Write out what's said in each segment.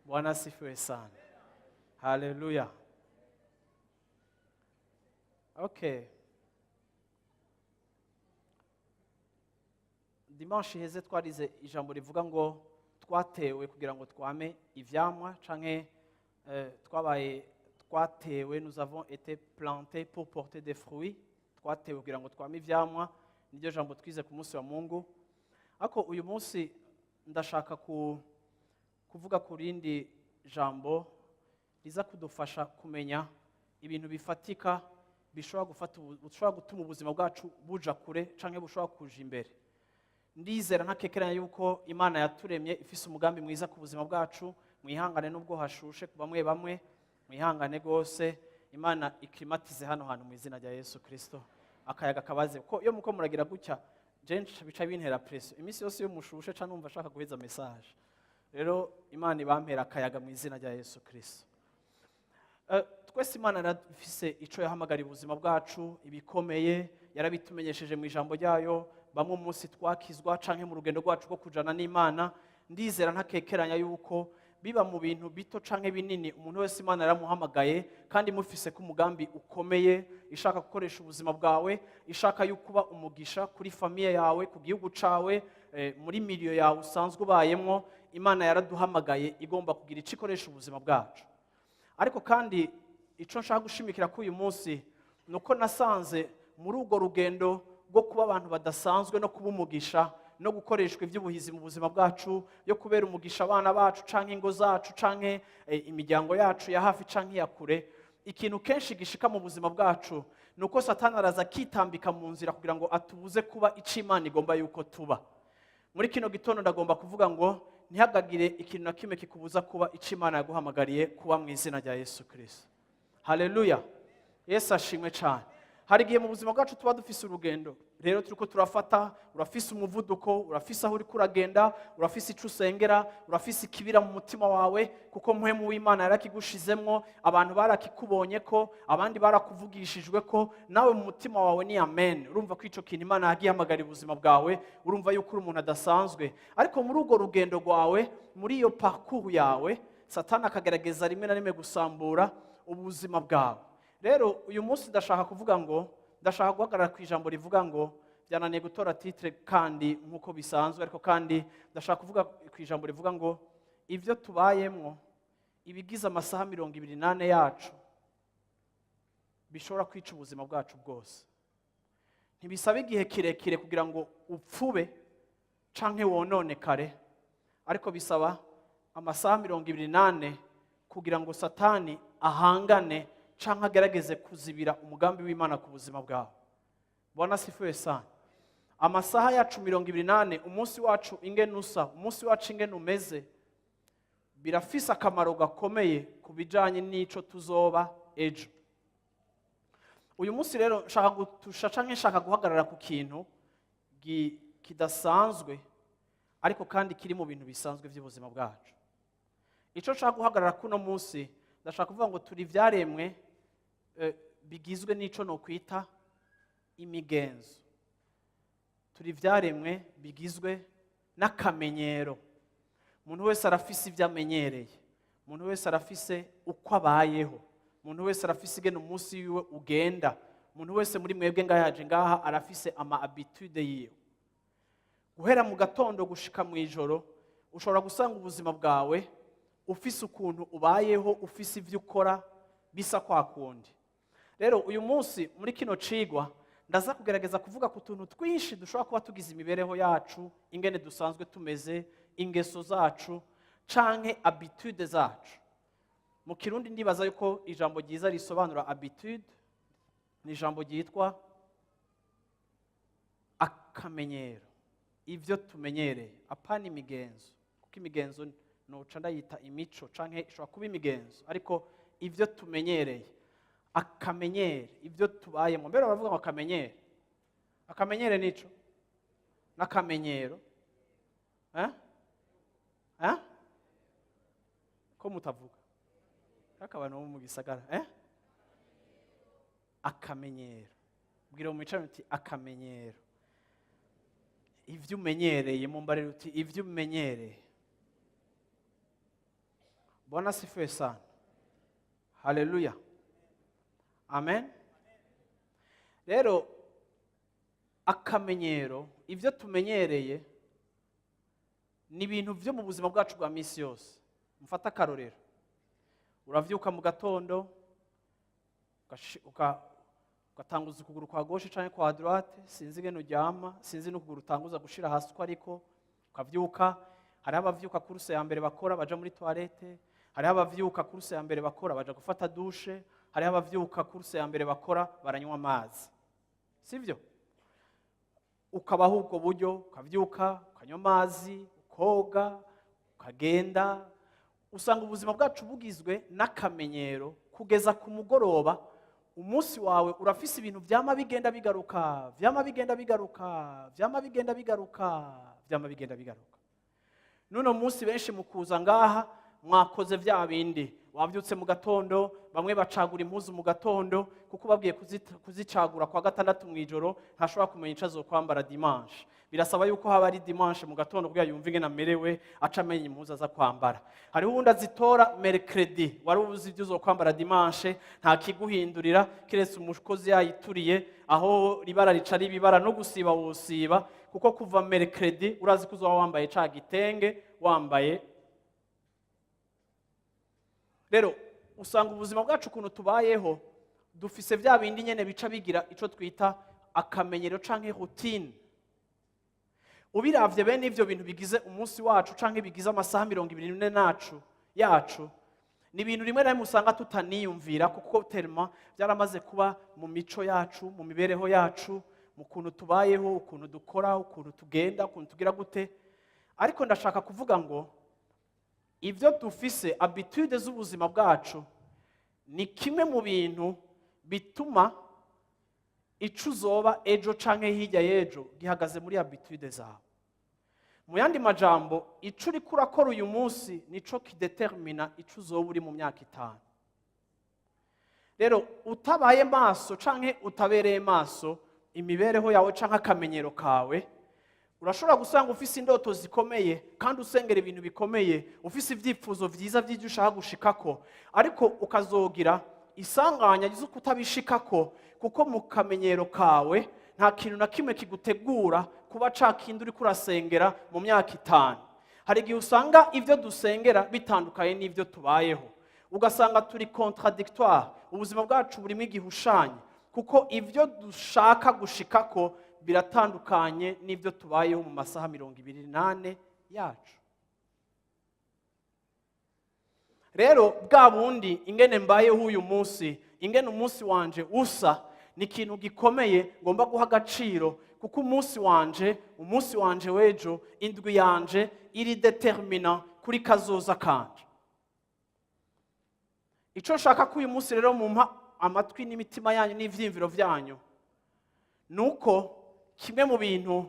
Bwana asifiwe sana. Haleluya. Okay. Dimanche iheze twarize ijambo rivuga ngo twatewe kugira ngo twame ivyamwa, canke twabaye twatewe, nous avons été plantés pour porter des fruits. Twatewe kugira ngo twame ivyamwa, niryo jambo twize ku munsi wa Mungu. Ariko uyu munsi ndashaka kuvuga ku rindi jambo riza kudufasha kumenya ibintu bifatika bishobora gufata bishobora gutuma ubuzima bwacu buja kure canke bushobora kuja imbere. Ndizera ntakekeranya yuko Imana yaturemye ifise umugambi mwiza ku buzima bwacu. Mwihangane nubwo hashushe bamwe bamwe, mwihangane rwose. Imana iklimatize hano hantu mu izina rya Yesu Kristo, akayaga kabaze, kuko iyo muko muragira gutya jenshi bica bintera pression iminsi yose. Iyo mushushe ca numva ashaka guheza message. Rero Imana ibampera akayaga mu izina rya Yesu Kristo. Twese Imana yarafise ico yahamagariye ubuzima bwacu, ibikomeye yarabitumenyesheje mu ijambo ryayo. Bamwe umunsi twakizwa canke mu rugendo rwacu rwo kujana n'Imana, ndizera ntakekeranya yuko biba mu bintu bito canke binini, umuntu wese Imana yaramuhamagaye kandi imufise ko umugambi ukomeye, ishaka gukoresha ubuzima bwawe, ishaka yuko uba umugisha kuri famille yawe, ku gihugu cawe, muri milieu yawe usanzwe ubayemwo. Imana yaraduhamagaye igomba kugira ico ikoresha ubuzima bwacu. Ariko kandi icyo nshaka gushimikira kuri uyu munsi ni uko nasanze muri urwo rugendo rwo kuba abantu badasanzwe no kuba umugisha no gukoreshwa iby'ubuhizi mu buzima bwacu, yo kubera umugisha abana bacu canke ingo zacu canke imiryango yacu ya hafi canke iya kure, ikintu kenshi gishika mu buzima bwacu ni uko Satani araza akitambika mu nzira kugira ngo atubuze kuba icyo Imana igomba yuko tuba. Muri kino gitondo ndagomba kuvuga ngo ntihagagire ikintu na kimwe kikubuza kuba icyo Imana yaguhamagariye kuba mu izina rya Yesu Kirisito. Haleluya, Yesu ashimwe cyane. Hari igihe mu buzima bwacu tuba dufise urugendo rero turiko turafata, urafise umuvuduko, urafise aho uriko uragenda, urafise ico usengera, urafise ikibira mu mutima wawe, kuko Mpwemu w'Imana yarakigushizemwo, abantu barakikubonye ko, abandi barakuvugishijwe ko, nawe mu mutima wawe ni amen. Urumva ko ico kintu Imana yagihamagarira ubuzima bwawe, urumva yuko uri umuntu adasanzwe. Ariko muri urwo rugendo rwawe, muri iyo parcours yawe, Satani akagerageza rimwe na rimwe gusambura ubuzima bwawe. Rero uyu munsi ndashaka kuvuga ngo, ndashaka guhagarara ku ijambo rivuga ngo, byananiye gutora titre kandi nk'uko bisanzwe, ariko kandi ndashaka kuvuga ku ijambo rivuga ngo ibyo tubayemwo, ibigize amasaha 24 yacu, bishobora kwica ubuzima bwacu bwose. Ntibisaba igihe kirekire kugira ngo upfube canke wononekare, ariko bisaba amasaha 24 kugira ngo Satani ahangane canke agerageze kuzibira umugambi w'Imana ku buzima bwawe. Bwana asifiwe sana. Amasaha yacu 24, umunsi wacu ingene usa, umunsi wacu ingene umeze, birafise akamaro gakomeye ku bijanye n'ico tuzoba ejo. Uyu munsi rero nshaka gutusha canke nshaka guhagarara ku kintu kidasanzwe, ariko kandi kiri mu bintu bisanzwe by'ubuzima bwacu. Ico nshaka guhagarara kuno munsi, ndashaka kuvuga ngo turi ivyaremwe bigizwe n'ico nokwita imigenzo. Turi ivyaremwe bigizwe n'akamenyero. Umuntu wese arafise ibyo amenyereye, umuntu wese arafise uko abayeho, umuntu wese arafise ingene umunsi wiwe ugenda. Umuntu wese muri mwebwe ngaha yaje ngaha arafise ama habitude yiwe. Guhera mu gatondo gushika mu ijoro, ushobora gusanga ubuzima bwawe ufise ukuntu ubayeho, ufise ibyo ukora bisa kwa kundi. Rero uyu munsi muri kino cigwa ndaza kugerageza kuvuga ku tuntu twinshi dushobora kuba tugize imibereho yacu, ingene dusanzwe tumeze, ingeso zacu canke habitude zacu. Mu Kirundi ndibaza yuko ijambo ryiza risobanura habitude ni ijambo ryitwa akamenyero, ibyo tumenyereye, apana imigenzo, kuko imigenzo noca ndayita imico canke ishobora kuba imigenzo, ariko ibyo tumenyereye, akamenyere, ibyo tubayemo. Mbere baravuga ngo akamenyere, akamenyere nico n'akamenyero, eh? Eh? Ko mutavuga kaka abantu bo mu gisagara, eh? Akamenyero. Bwira mu micaro uti akamenyero, ibyo umenyereye. Mumbarira uti ibyo umenyereye. Bwana asifiwe sana. Haleluya, amen. Rero akamenyero, ibyo tumenyereye, ni ibintu byo mu buzima bwacu bwa minsi yose. Mufate akarorero: uravyuka mu gatondo, ugatanguza ukuguru kwa gauche canke kwa droite, sinzi ingene uryama, sinzi n'ukuguru utanguza gushira hasi uko, ariko ukavyuka. Hariho abavyuka, course ya mbere bakora baja muri toilette. Hariho abavyuka, course ya mbere bakora baja gufata douche. Hariho abavyuka, course ya mbere bakora baranywa amazi, sivyo? Ukabaho ubwo buryo, ukavyuka, ukanywa amazi, ukoga, ukagenda. Usanga ubuzima bwacu bugizwe n'akamenyero kugeza ku mugoroba. Umunsi wawe urafise ibintu vyama bigenda bigaruka, vyama bigenda bigaruka, vyama bigenda bigaruka, vyama bigenda bigaruka. N'uno munsi benshi mu kuza ngaha mwakoze vya bindi. Wavyutse mu gatondo, bamwe bacagura impuzu mu gatondo, kuko babwiye kuzicagura kwa gatandatu mw'ijoro, ntashobora kumenya ico azokwambara dimanche. Birasaba yuko haba ari dimanche mu gatondo kugira yumve ingene amerewe, aca amenya impuzu aza kwambara. Hariho uwundi azitora mercredi. Wari uzi ibyo uzokwambara dimanche, nta kiguhindurira kiretse umukozi yayituriye. Aho ribara rica ribibara, no gusiba wosiba, kuko kuva mercredi urazi ko uzoba wambaye ca gitenge wambaye. Rero usanga ubuzima bwacu ukuntu tubayeho, dufise bya bindi nyene bica bigira ico twita akamenyero canke routine. Ubiravye, bene ivyo bintu bigize umunsi wacu canke bigize amasaha 24 nacu yacu, ni ibintu rimwe na rimwe usanga tutaniyumvira, kuko tellement byaramaze kuba mu mico yacu, mu mibereho yacu, mu kuntu tubayeho, ukuntu dukora, ukuntu tugenda, ukuntu tugira gute. Ariko ndashaka kuvuga ngo ibyo dufise, habitude z'ubuzima bwacu, ni kimwe mu bintu bituma ico uzoba ejo canke hirya y'ejo gihagaze muri habitude zawe. Mu yandi majambo, ico uriko urakora uyu munsi nico kidetermina ico uzoba uri mu myaka 5. Rero utabaye maso canke utabereye maso imibereho yawe canke akamenyero kawe, urashobora gusanga ufise indoto zikomeye kandi usengera ibintu bikomeye, ufise ibyifuzo vyiza vy'ibyo ushaka gushikako, ariko ukazogira isanganya zo kutabishikako, kuko mu kamenyero kawe nta kintu na kimwe kigutegura kuba ca kindi uriko urasengera mu myaka 5. Hari igihe usanga ibyo dusengera bitandukanye n'ibyo tubayeho, ugasanga turi contradictoire. Ubuzima bwacu burimo igihushanye, kuko ibyo dushaka gushikako biratandukanye n'ibyo tubayeho mu masaha 24 yacu. Rero bwa bundi ingene mbayeho uyu munsi, ingene umunsi wanje usa, ni ikintu gikomeye ngomba guha agaciro, kuko umunsi wanje w'ejo, indwi yanje iri déterminant kuri kazoza kanje. Icyo nshaka ko uyu munsi rero mumpa amatwi n'imitima yanyu n'ivyiyumviro vyanyu, ni uko kimwe mu bintu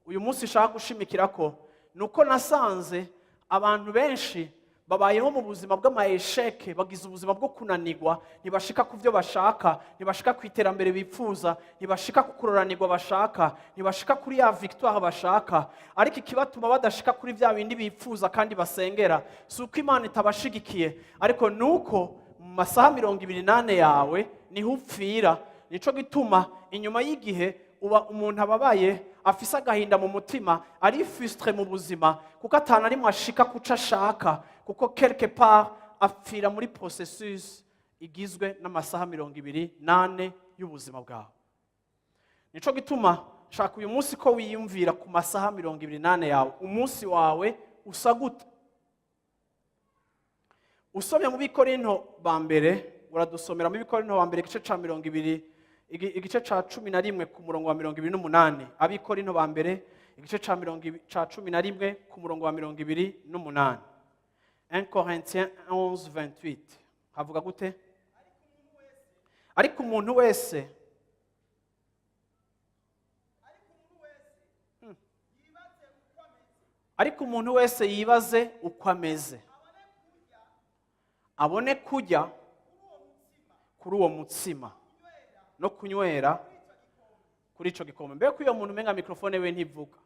uyu munsi nshaka gushimikira ko ni uko nasanze abantu benshi babayeho mu buzima bw'ama échecs, bagize ubuzima bwo kunanirwa, ntibashika ku byo bashaka, ntibashika ku iterambere bifuza, ntibashika ku kuroranirwa bashaka, ntibashika kuri ya victoire bashaka. Ariko ikibatuma badashika kuri bya bindi bifuza kandi basengera, si uko Imana itabashigikiye, ariko ni uko mu masaha 24 yawe niho upfira. Nico gituma inyuma y'igihe uba umuntu ababaye, afise agahinda mu mutima, ari frustré mu buzima, kuko atana rimwe ashika kuco ashaka, kuko quelque part apfira muri processus igizwe n'amasaha 24 y'ubuzima bwawe. Nico gituma shaka uyu munsi ko wiyumvira ku masaha 24 yawe, umunsi wawe usa gute? Usomye mu Bikorinto ba mbere, uradusomera mu Bikorinto ba mbere igice ca 20, igice ca 11 ku murongo wa 28. Abikorinto ba mbere igice ca 11 ku murongo wa 28, 1 Corinthiens 11 28, havuga gute? Ariko umuntu wese Ariko umuntu wese yibaze uko ameze, abone kurya kuri uwo mutsima no kunywera kuri ico gikombe. Mbega ko iyo muntu umenga microphone we ntivuga?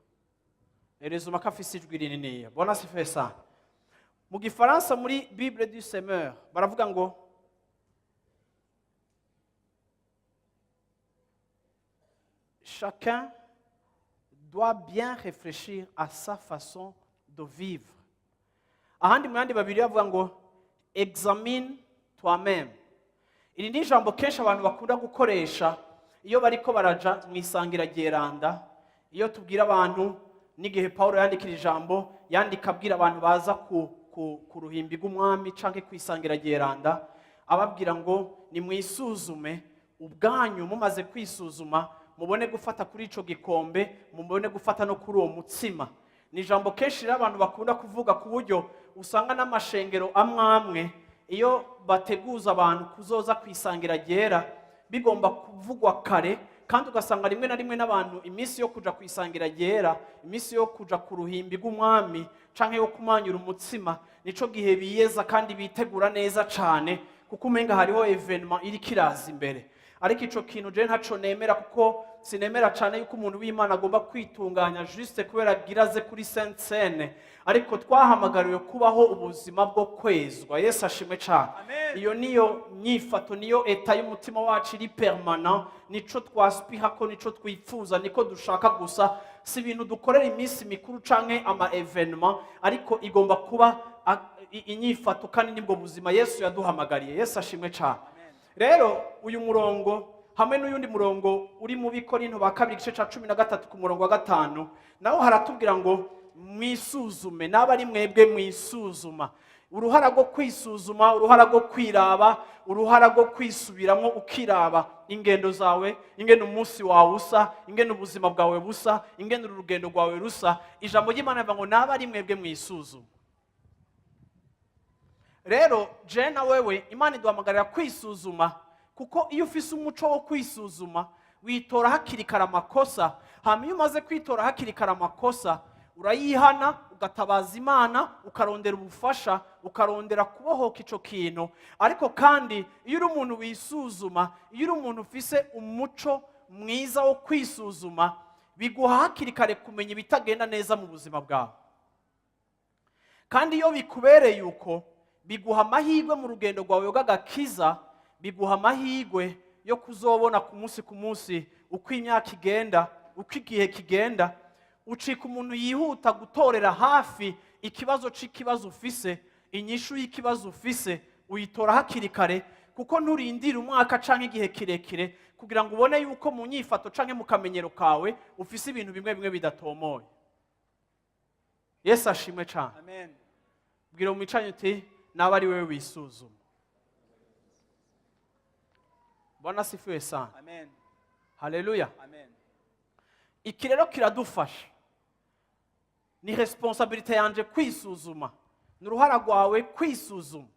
Rezuma ko afise ijwi rininiya. Bwana asifiwe sana. Mu Gifaransa, muri Bible du Semeur, baravuga ngo: "Chacun doit bien réfléchir à sa façon de vivre." Ahandi mu yandi babiri bavuga ngo: "Examine toi-même." Iri ni ijambo kenshi abantu bakunda gukoresha iyo bariko baraja mu isangira ryeranda. Iyo tubwira abantu n'igihe Pawulo yandikira ijambo, yandika abwira abantu baza ku ruhimbi rw'Umwami canke ku isangira ryeranda, ababwira ngo: "Nimwisuzume ubwanyu, mumaze kwisuzuma mubone gufata kuri ico gikombe, mubone gufata no kuri uwo mutsima." Ni ijambo kenshi rero abantu bakunda kuvuga, ku buryo usanga n'amashengero amwe amwe, iyo bateguza abantu kuzoza ku isangira ryera, bigomba kuvugwa kare. Kandi ugasanga rimwe na rimwe n'abantu iminsi yo kuja ku isangira ryera, iminsi yo kuja ku ruhimbi rw'Umwami canke yo kumanyura umutsima, nico gihe biyeza kandi bitegura neza cane, kuko umenga hariho événement iriko iraza imbere. Ariko ico kintu je ntaco nemera, kuko sinemera cane yuko umuntu w'Imana agomba kwitunganya juste kubera agira aze kuri Sainte Cène. Ariko twahamagariwe kubaho ubuzima bwo kwezwa. Yesu ashimwe cane. Amen. Iyo niyo nyifato, niyo état y'umutima wacu iri permanent, nico twaspirako, nico twifuza, niko dushaka gusa. Si ibintu dukorera iminsi mikuru canke ama événement, ariko igomba kuba inyifato, kandi nibwo buzima Yesu yaduhamagariye. Yesu ashimwe cane. Rero uyu murongo hamwe n'uyundi murongo uri mu Bikorinto ba Kabiri, igice ca 13 ku murongo wa 5, naho haratubwira ngo: "Mwisuzume, n'aba ari mwebwe mwisuzuma." Uruhara rwo kwisuzuma, uruhara rwo kwiraba, uruhara rwo kwisubiramo, ukiraba ingendo zawe, ingene umunsi wawe usa, ingene ubuzima bwawe busa, ingene urugendo rwawe rusa. Ijambo ry'Imana rivuga ngo: "N'aba ari mwebwe mwisuzuma." Rero je na wewe, Imana iduhamagarira kwisuzuma, kuko iyo ufise umuco wo kwisuzuma witora hakiri kare amakosa. Hama iyo umaze kwitora hakiri kare amakosa, urayihana, ugatabaza Imana, ukarondera ubufasha, ukarondera kubohoka ico kintu. Ariko kandi iyo uri umuntu wisuzuma, iyo uri umuntu ufise umuco mwiza wo kwisuzuma, biguha hakiri kare kumenya ibitagenda neza mu buzima bwawe. Kandi iyo bikubereye uko, biguha amahirwe mu rugendo rwawe rw'agakiza, biguha amahirwe yo kuzobona ku munsi ku munsi uko imyaka igenda, uko igihe kigenda. Ucika umuntu yihuta gutorera hafi ikibazo c'ikibazo ufise. Inyishu y'ikibazo ufise uyitora hakiri kare, kuko nturindira umwaka canke igihe kirekire kugira ngo ubone yuko mu nyifato canke mu kamenyero kawe ufise ibintu bimwe bimwe bidatomoye. Yesu ashimwe cane. Amen. Bwira umwicanyi uti: "Naba ari wewe wisuzuma." Bwana asifiwe sana. Amen. Haleluya. Amen. Iki rero kiradufasha. Ni responsabilité yanje kwisuzuma, ni uruhara rwawe kwisuzuma,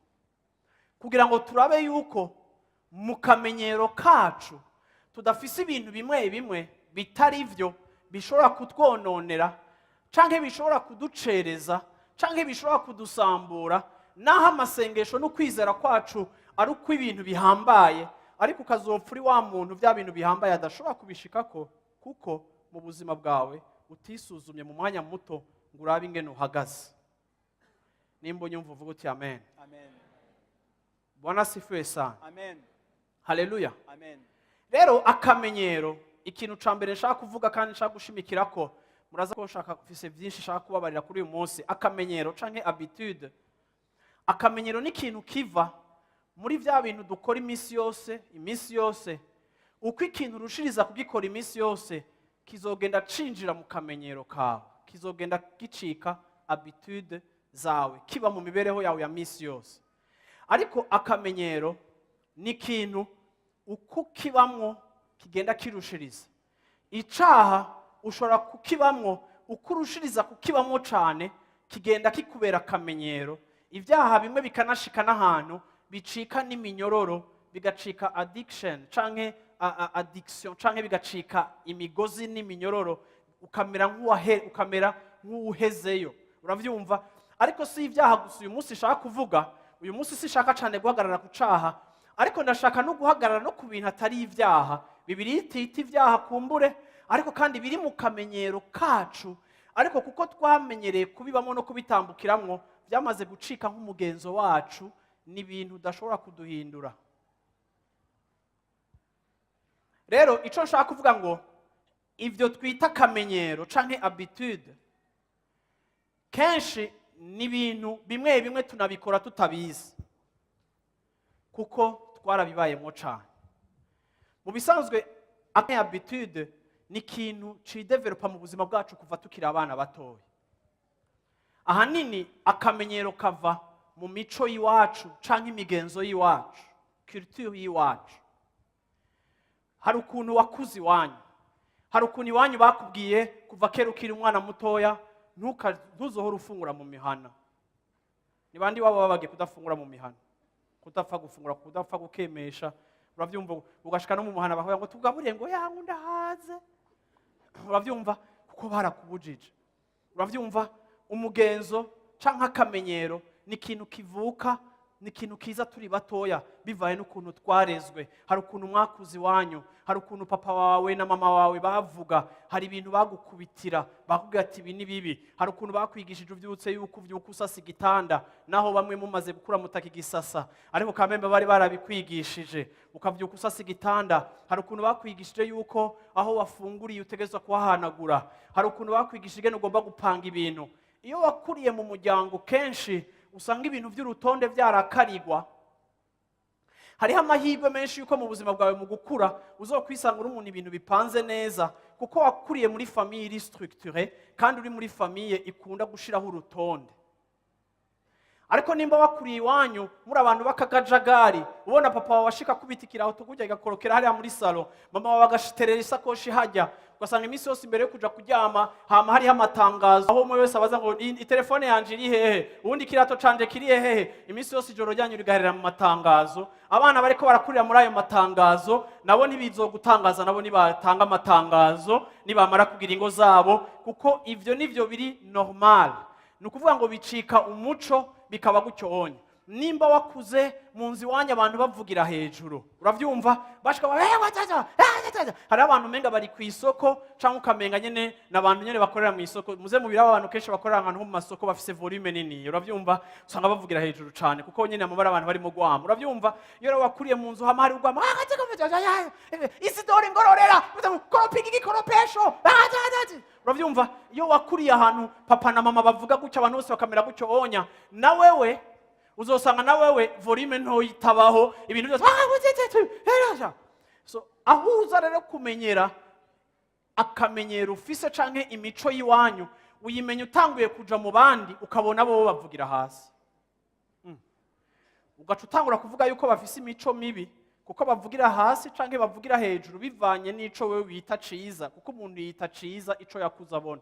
kugira ngo turabe yuko mu kamenyero kacu tudafise ibintu bimwe bimwe bitari byo, bishobora kutwononera canke bishobora kuducereza canke bishobora kudusambura. Naho amasengesho no kwizera kwacu ari uko ibintu bihambaye, ariko ukazopfa uri wa muntu bya bintu bihambaye adashobora kubishikako, kuko mu buzima bwawe utisuzumye mu mwanya muto ngo urabe ingene uhagaze. Nimba unyumva, uvuga uti: "Amen." Amen. Bwana asifiwe sana. Amen. Haleluya. Amen. Rero akamenyero, ikintu ca mbere nshaka kuvuga kandi nshaka gushimikira ko, muraza ko nshaka, mfise byinshi nshaka kubabarira kuri uyu munsi. Akamenyero canke habitude, akamenyero ni ikintu kiva muri bya bintu dukora iminsi yose, iminsi yose. Uko ikintu urushiriza kugikora iminsi yose, kizogenda cinjira mu kamenyero kawe, kizogenda gicika habitude zawe, kiba mu mibereho yawe ya minsi yose. Ariko akamenyero ni ikintu uko kibamwo kigenda kirushiriza. Icaha ushobora kukibamwo, uko urushiriza kukibamwo cane, kigenda kikubera akamenyero. Ibyaha bimwe bikanashika n'ahantu bicika n'iminyororo, bigacika addiction canke addiction, canke bigacika imigozi n'iminyororo, ukamera nk'uwuhezeyo. Uravyumva? Ariko si ibyaha gusa uyu munsi nshaka kuvuga. Uyu munsi sinshaka cyane guhagarara ku caha, ariko ndashaka no guhagarara no ku bintu atari ibyaha, Bibiliya itita ibyaha kumbure, ariko kandi biri mu kamenyero kacu, ariko kuko twamenyereye kubibamo no kubitambukiramwo. Byamaze gucika nk'umugenzo wacu, ni ibintu udashobora kuduhindura. Rero icyo nshaka kuvuga ngo ibyo twita akamenyero canke habitude, kenshi ni ibintu bimwe bimwe tunabikora tutabizi, kuko twarabibayemo cyane. Mu bisanzwe, habitude ni ikintu cidevelopa mu buzima bwacu kuva tukiri abana batoya. Ahanini akamenyero kava mu mico y'iwacu canke imigenzo y'iwacu, culture y'iwacu. Hari ukuntu wakuze iwanyu, hari ukuntu iwanyu bakubwiye kuva kera ukiri umwana mutoya: "Ntuzohore ufungura mu mihana." Ni bandi waba babagiye kudafungura mu mihana, kudapfa gufungura, kudapfa gukemesha? Urabyumva, ugashika no mu muhana bakavuga ngo "Tugaburire", ngo "Yangu, ndahaze." Urabyumva, kuko barakubujije. Urabyumva, umugenzo canke akamenyero ni ikintu kivuka, ni ikintu kiza turi batoya, bivaye n'ukuntu twarezwe. Hari ukuntu mwakuze iwanyu, hari ukuntu papa wawe na mama wawe bavuga, hari ibintu bagukubitira bakubwira ati "Ibi ni bibi." Hari ukuntu bakwigishije ubyutse yuko ubyuka usasa igitanda, naho bamwe mumaze gukura mutakigisasa, ariko kamembe bari barabikwigishije, ukabyuka usasa igitanda. Hari ukuntu bakwigishije yuko aho wafunguriye utegerezwa kuhahanagura. Hari ukuntu bakwigishije ingene ugomba gupanga ibintu. Iyo wakuriye mu muryango, kenshi usanga ibintu by'urutonde byarakarigwa. Hariho amahirwe menshi yuko mu buzima bwawe, mu gukura, uzokwisanga uri umuntu ibintu bipanze neza, kuko wakuriye muri famille iri structurée kandi uri muri famille ikunda gushiraho urutonde. Ariko nimba wakuriye iwanyu muri abantu b'akakajagari, ubona papa wawe ashika akubita ikiraho tukujya igakorokera hariya muri salon, mama wawe agashiterera isakoshi hajya, ugasanga iminsi yose imbere yo kuja kuryama hama hariho amatangazo, aho umwe wese abaza ngo "Itelefone yanje iri hehe? Ubundi ikirato canje kiri hehe?" Iminsi yose ijoro ryanyu rigaherera mu matangazo. Abana bariko barakurira muri ayo matangazo, nabo ntibizogutangaza nabo nibatanga amatangazo nibamara kugira ingo zabo, kuko ivyo nivyo biri normal. Ni ukuvuga ngo bicika umuco, bikaba gutyo onye. Nimba wakuze mu nzu iwanyu abantu bavugira hejuru, uravyumva, bashika ba- hariho abantu umenga bari ku isoko, cyangwa ukamenga nyene ni abantu nyene bakorera mu isoko. Muze mu birabo, abantu kenshi bakorera ahantu ho mu masoko bafise volume nini. Uravyumva, usanga bavugira hejuru cane, kuko nyene amabara abantu barimo gwama. Uravyumva, iyo rero wakuriye mu nzu hama hari ugwama, "Isidore, ngororera, koropa iki gikoropesho." Uravyumva, iyo wakuriye ahantu papa na mama bavuga gutyo, abantu bose bakamera gutyo onya, na wewe uzosanga na wewe volume ntoya itabaho, ibintu byose. So aho uza rero kumenyera akamenyero ufise canke imico y'iwanyu, uyimenya utanguye kuja mu bandi, ukabona bo bavugira hasi. Ugaca utangura kuvuga yuko bafise imico mibi kuko bavugira hasi canke bavugira hejuru, bivanye n'ico wewe wita ciza, kuko umuntu yita ciza ico yakuze abona,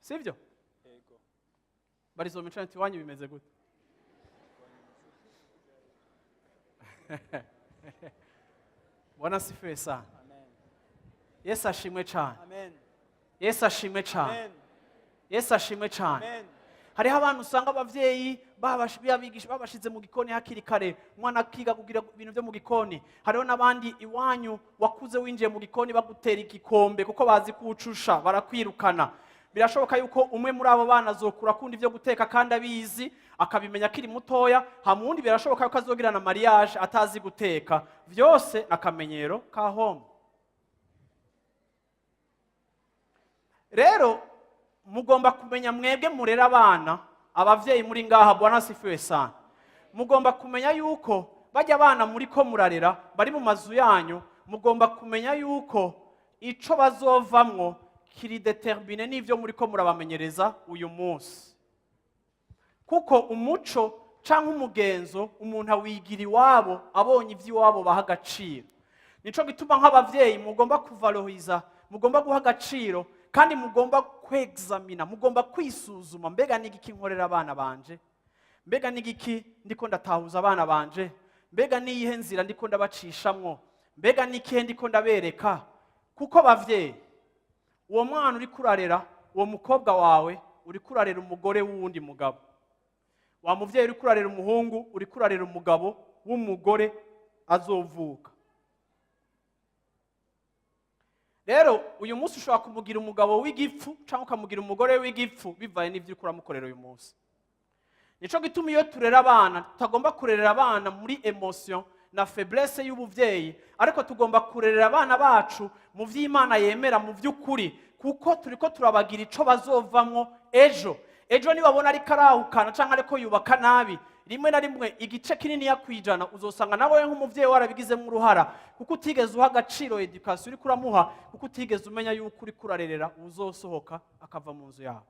sivyo? Barizo mico iwanyu bimeze gute? Bwana asifiwe sana. Yesu ashimwe cyane. Yesu ashimwe cyane. Yesu ashimwe cyane. Hariho abantu usanga abavyeyi babigisha, babashize mu gikoni hakiri kare, umwana akiga kugira ibintu byo mu gikoni. Hariho n'abandi iwanyu wakuze winjiye mu gikoni bagutera igikombe, kuko bazi kuwucusha barakwirukana. Birashoboka yuko umwe muri abo bana azokura akunda ibyo guteka kandi abizi, akabimenya akiri mutoya. Hama uwundi birashoboka yuko azogirana mariage atazi guteka. Byose akamenyero ka home. Rero mugomba kumenya, mwebwe murera abana, abavyeyi muri ngaha, Bwana asifiwe sana, mugomba kumenya yuko bajya abana muri ko murarera bari mu mazu yanyu, mugomba kumenya yuko ico bazovamwo kiri déterminé n'ivyo muri ko murabamenyereza uyu munsi, kuko umuco canke umugenzo umuntu awigira iwabo, abonye ivy'iwabo baha agaciro. Nico gituma nk'abavyeyi mugomba kuvaloriza, mugomba guha agaciro, kandi mugomba kwexamina, mugomba kwisuzuma: mbega n'igiki nkorera abana banje? Mbega n'igiki ndiko ndatahuza abana banje? Mbega n'iyihe nzira ndiko ndabacishamwo? Mbega n'ikihe ndiko ndabereka? Kuko bavyeyi, uwo mwana uriko urarera, uwo mukobwa wawe, uriko urarera umugore w'uwundi mugabo. Wa muvyeyi uriko urarera umuhungu, uriko urarera umugabo w'umugore azovuka. Rero uyu munsi ushobora kumugira umugabo w'igipfu cyangwa ukamugira umugore w'igipfu, bivaye n'ibyo uriko uramukorera uyu munsi. Nico gituma iyo turera abana, tutagomba kurerera abana muri émotion na faiblesse y'ubuvyeyi, ariko tugomba kurerera abana bacu mu vy'Imana yemera, mu vy'ukuri, kuko turiko turabagira ico bazovamwo ejo. Ejo nibabona ariko arahukana canke ariko yubaka nabi, rimwe na rimwe igice kinini kwijana uzosanga nawe nk'umuvyeyi warabigizemo uruhara, kuko utigeze uha agaciro éducation uriko uramuha, kuko utigeze umenya yuko uriko urarerera uzosohoka akava mu nzu yawe.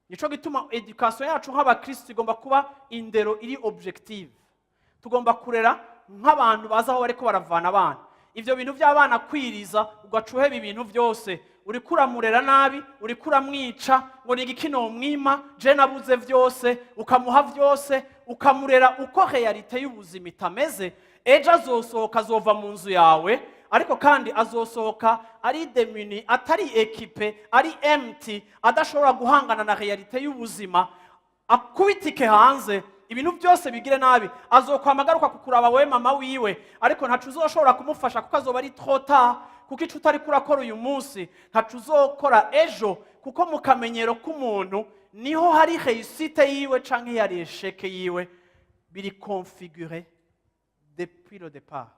Nico gituma éducation yacu nk'abakristo igomba kuba indero iri objective. Tugomba kurera nk'abantu bazi aho bariko baravana abana. Ivyo bintu by'abana kwiriza ugaca uheba ibintu byose, uriko uramurera nabi, uriko uramwica. Ngo ni igiki nomwima, je nabuze vyose? Ukamuha vyose, ukamurera uko réalité y'ubuzima itameze. Ejo azosohoka, azova mu nzu yawe, ariko kandi azosohoka ari démuni, atari équipé, ari empty, adashobora guhangana na réalité y'ubuzima. Akubitike hanze, ibintu byose bigire nabi. Azokwama agaruka kukuraba wowe mama wiwe, ariko ntaco uzoshobora kumufasha, kuko azoba ari trop tard. Kuko ico utariko urakora uyu munsi, ntaco uzokora ejo, kuko mu kamenyero k'umuntu niho hari réussite yiwe canke hari échec yiwe, biri configuré depuis le départ.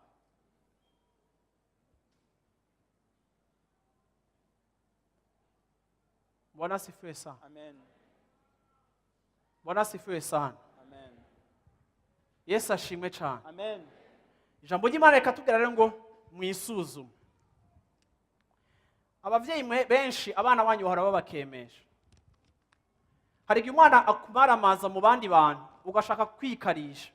Bwana asifiwe sana. Amen. Bwana asifiwe sana. Amen. Yesu ashimwe cyane. Amen. Ijambo ry'Imana reka tubwira rero ngo mwisuzume. Ababyeyi mwe benshi, abana banyu bahora babakemesha. Hari igihe umwana akumaramaza mu bandi bantu, ugashaka kwikarisha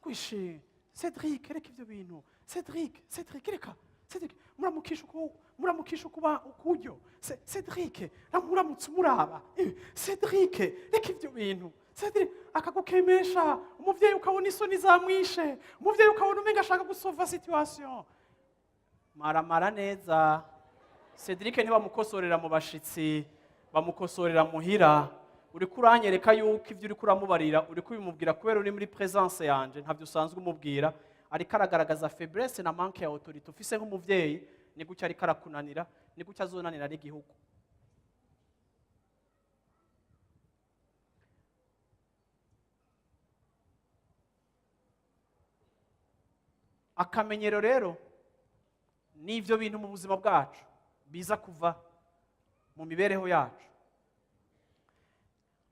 kwishe: "Cedric, reka ibyo bintu. Cedric, Cedric, reka. Cedric, muramukisha uku, muramukisha ukuba ukuryo. Cedric, muramutse umuraba. Cedric, reka ibyo bintu. Cedric." Akagukemesha, umuvyeyi ukabona isoni zamwishe, umuvyeyi ukabona umenga ashaka gusova situation. Maramara neza. Cedric ntibamukosorera mu bashitsi, bamukosorera muhira. Uriko uranyereka yuko ibyo uriko uramubarira, uriko ubimubwira kubera uri muri présence yanje, ntabyo usanzwe umubwira. Ariko aragaragaza faiblesse na manque ya autorité ufise nk'umuvyeyi. Ni gutya ariko arakunanira, ni gutya azonanira n'igihugu. Akamenyero rero ni ibyo bintu mu buzima bwacu biza kuva mu mibereho yacu.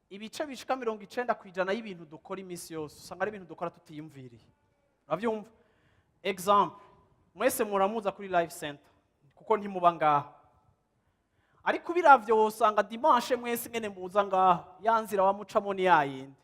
Ibice bishika 90% y'ibintu dukora iminsi yose, usanga ari ibintu dukora tutiyumviriye. Urabyumva? Exemple, mwese muramuza kuri Life Center, kuko ntimuba ngaha, ariko ubiravye wosanga dimanche mwese ngene muza ngaha, ya nzira wamucamo ni yayindi.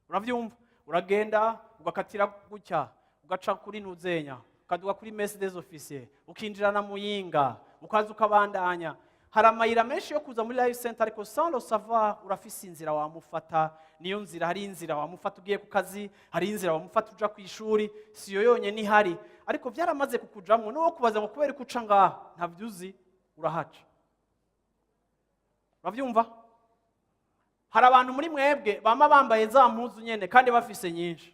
Uravyumva? Uragenda ugakatira gutya, ugaca kuri ntuzenya, ukaduga kuri mess des officiers, ukinjira na Muyinga, ukaza ukabandanya. Hari amayira menshi yo kuza muri Life Center, ariko sans le savoir urafise inzira wamufata. Niyo nzira, hari inzira wamufata ugiye ku kazi, hari inzira wamufata uja ku ishuri. Si yo yonyine ihari, ariko byaramaze kukujamwo. N'uwo kubaza ngo kubera ko uca ngaha, ntabyo uzi, urahaca. Urabyumva? Hari abantu muri mwebwe bama bambaye za mpuzu nyene kandi bafise nyinshi,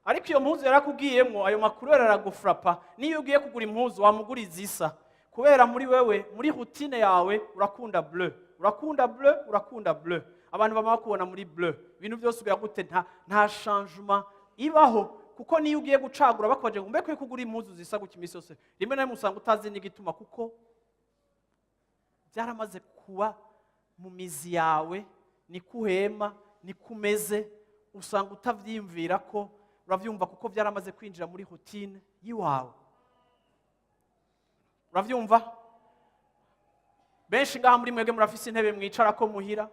ariko iyo mpuzu yarakubwiyemwo, ayo makuru aragufrapa. Niyo ugiye kugura impuzu, wamugura izisa, kubera muri wewe, muri routine yawe, urakunda bleu, urakunda bleu, urakunda bleu. Abantu bama bakubona muri bleu, ibintu byose ugira gute, nta changement ibaho. Kuko niyo ugiye gucagura, bakubaje ngo mbe kugura impuzu zisa gutya iminsi yose, rimwe na rimwe usanga utazi n'igituma, kuko byaramaze kuba mu mizi yawe. Niko uhema, niko umeze, usanga utavyiyumvira ko. Uravyumva? Kuko byaramaze kwinjira muri routine y'iwawe. Uravyumva? Benshi ngaha muri mwebwe murafise intebe mwicarako muhira.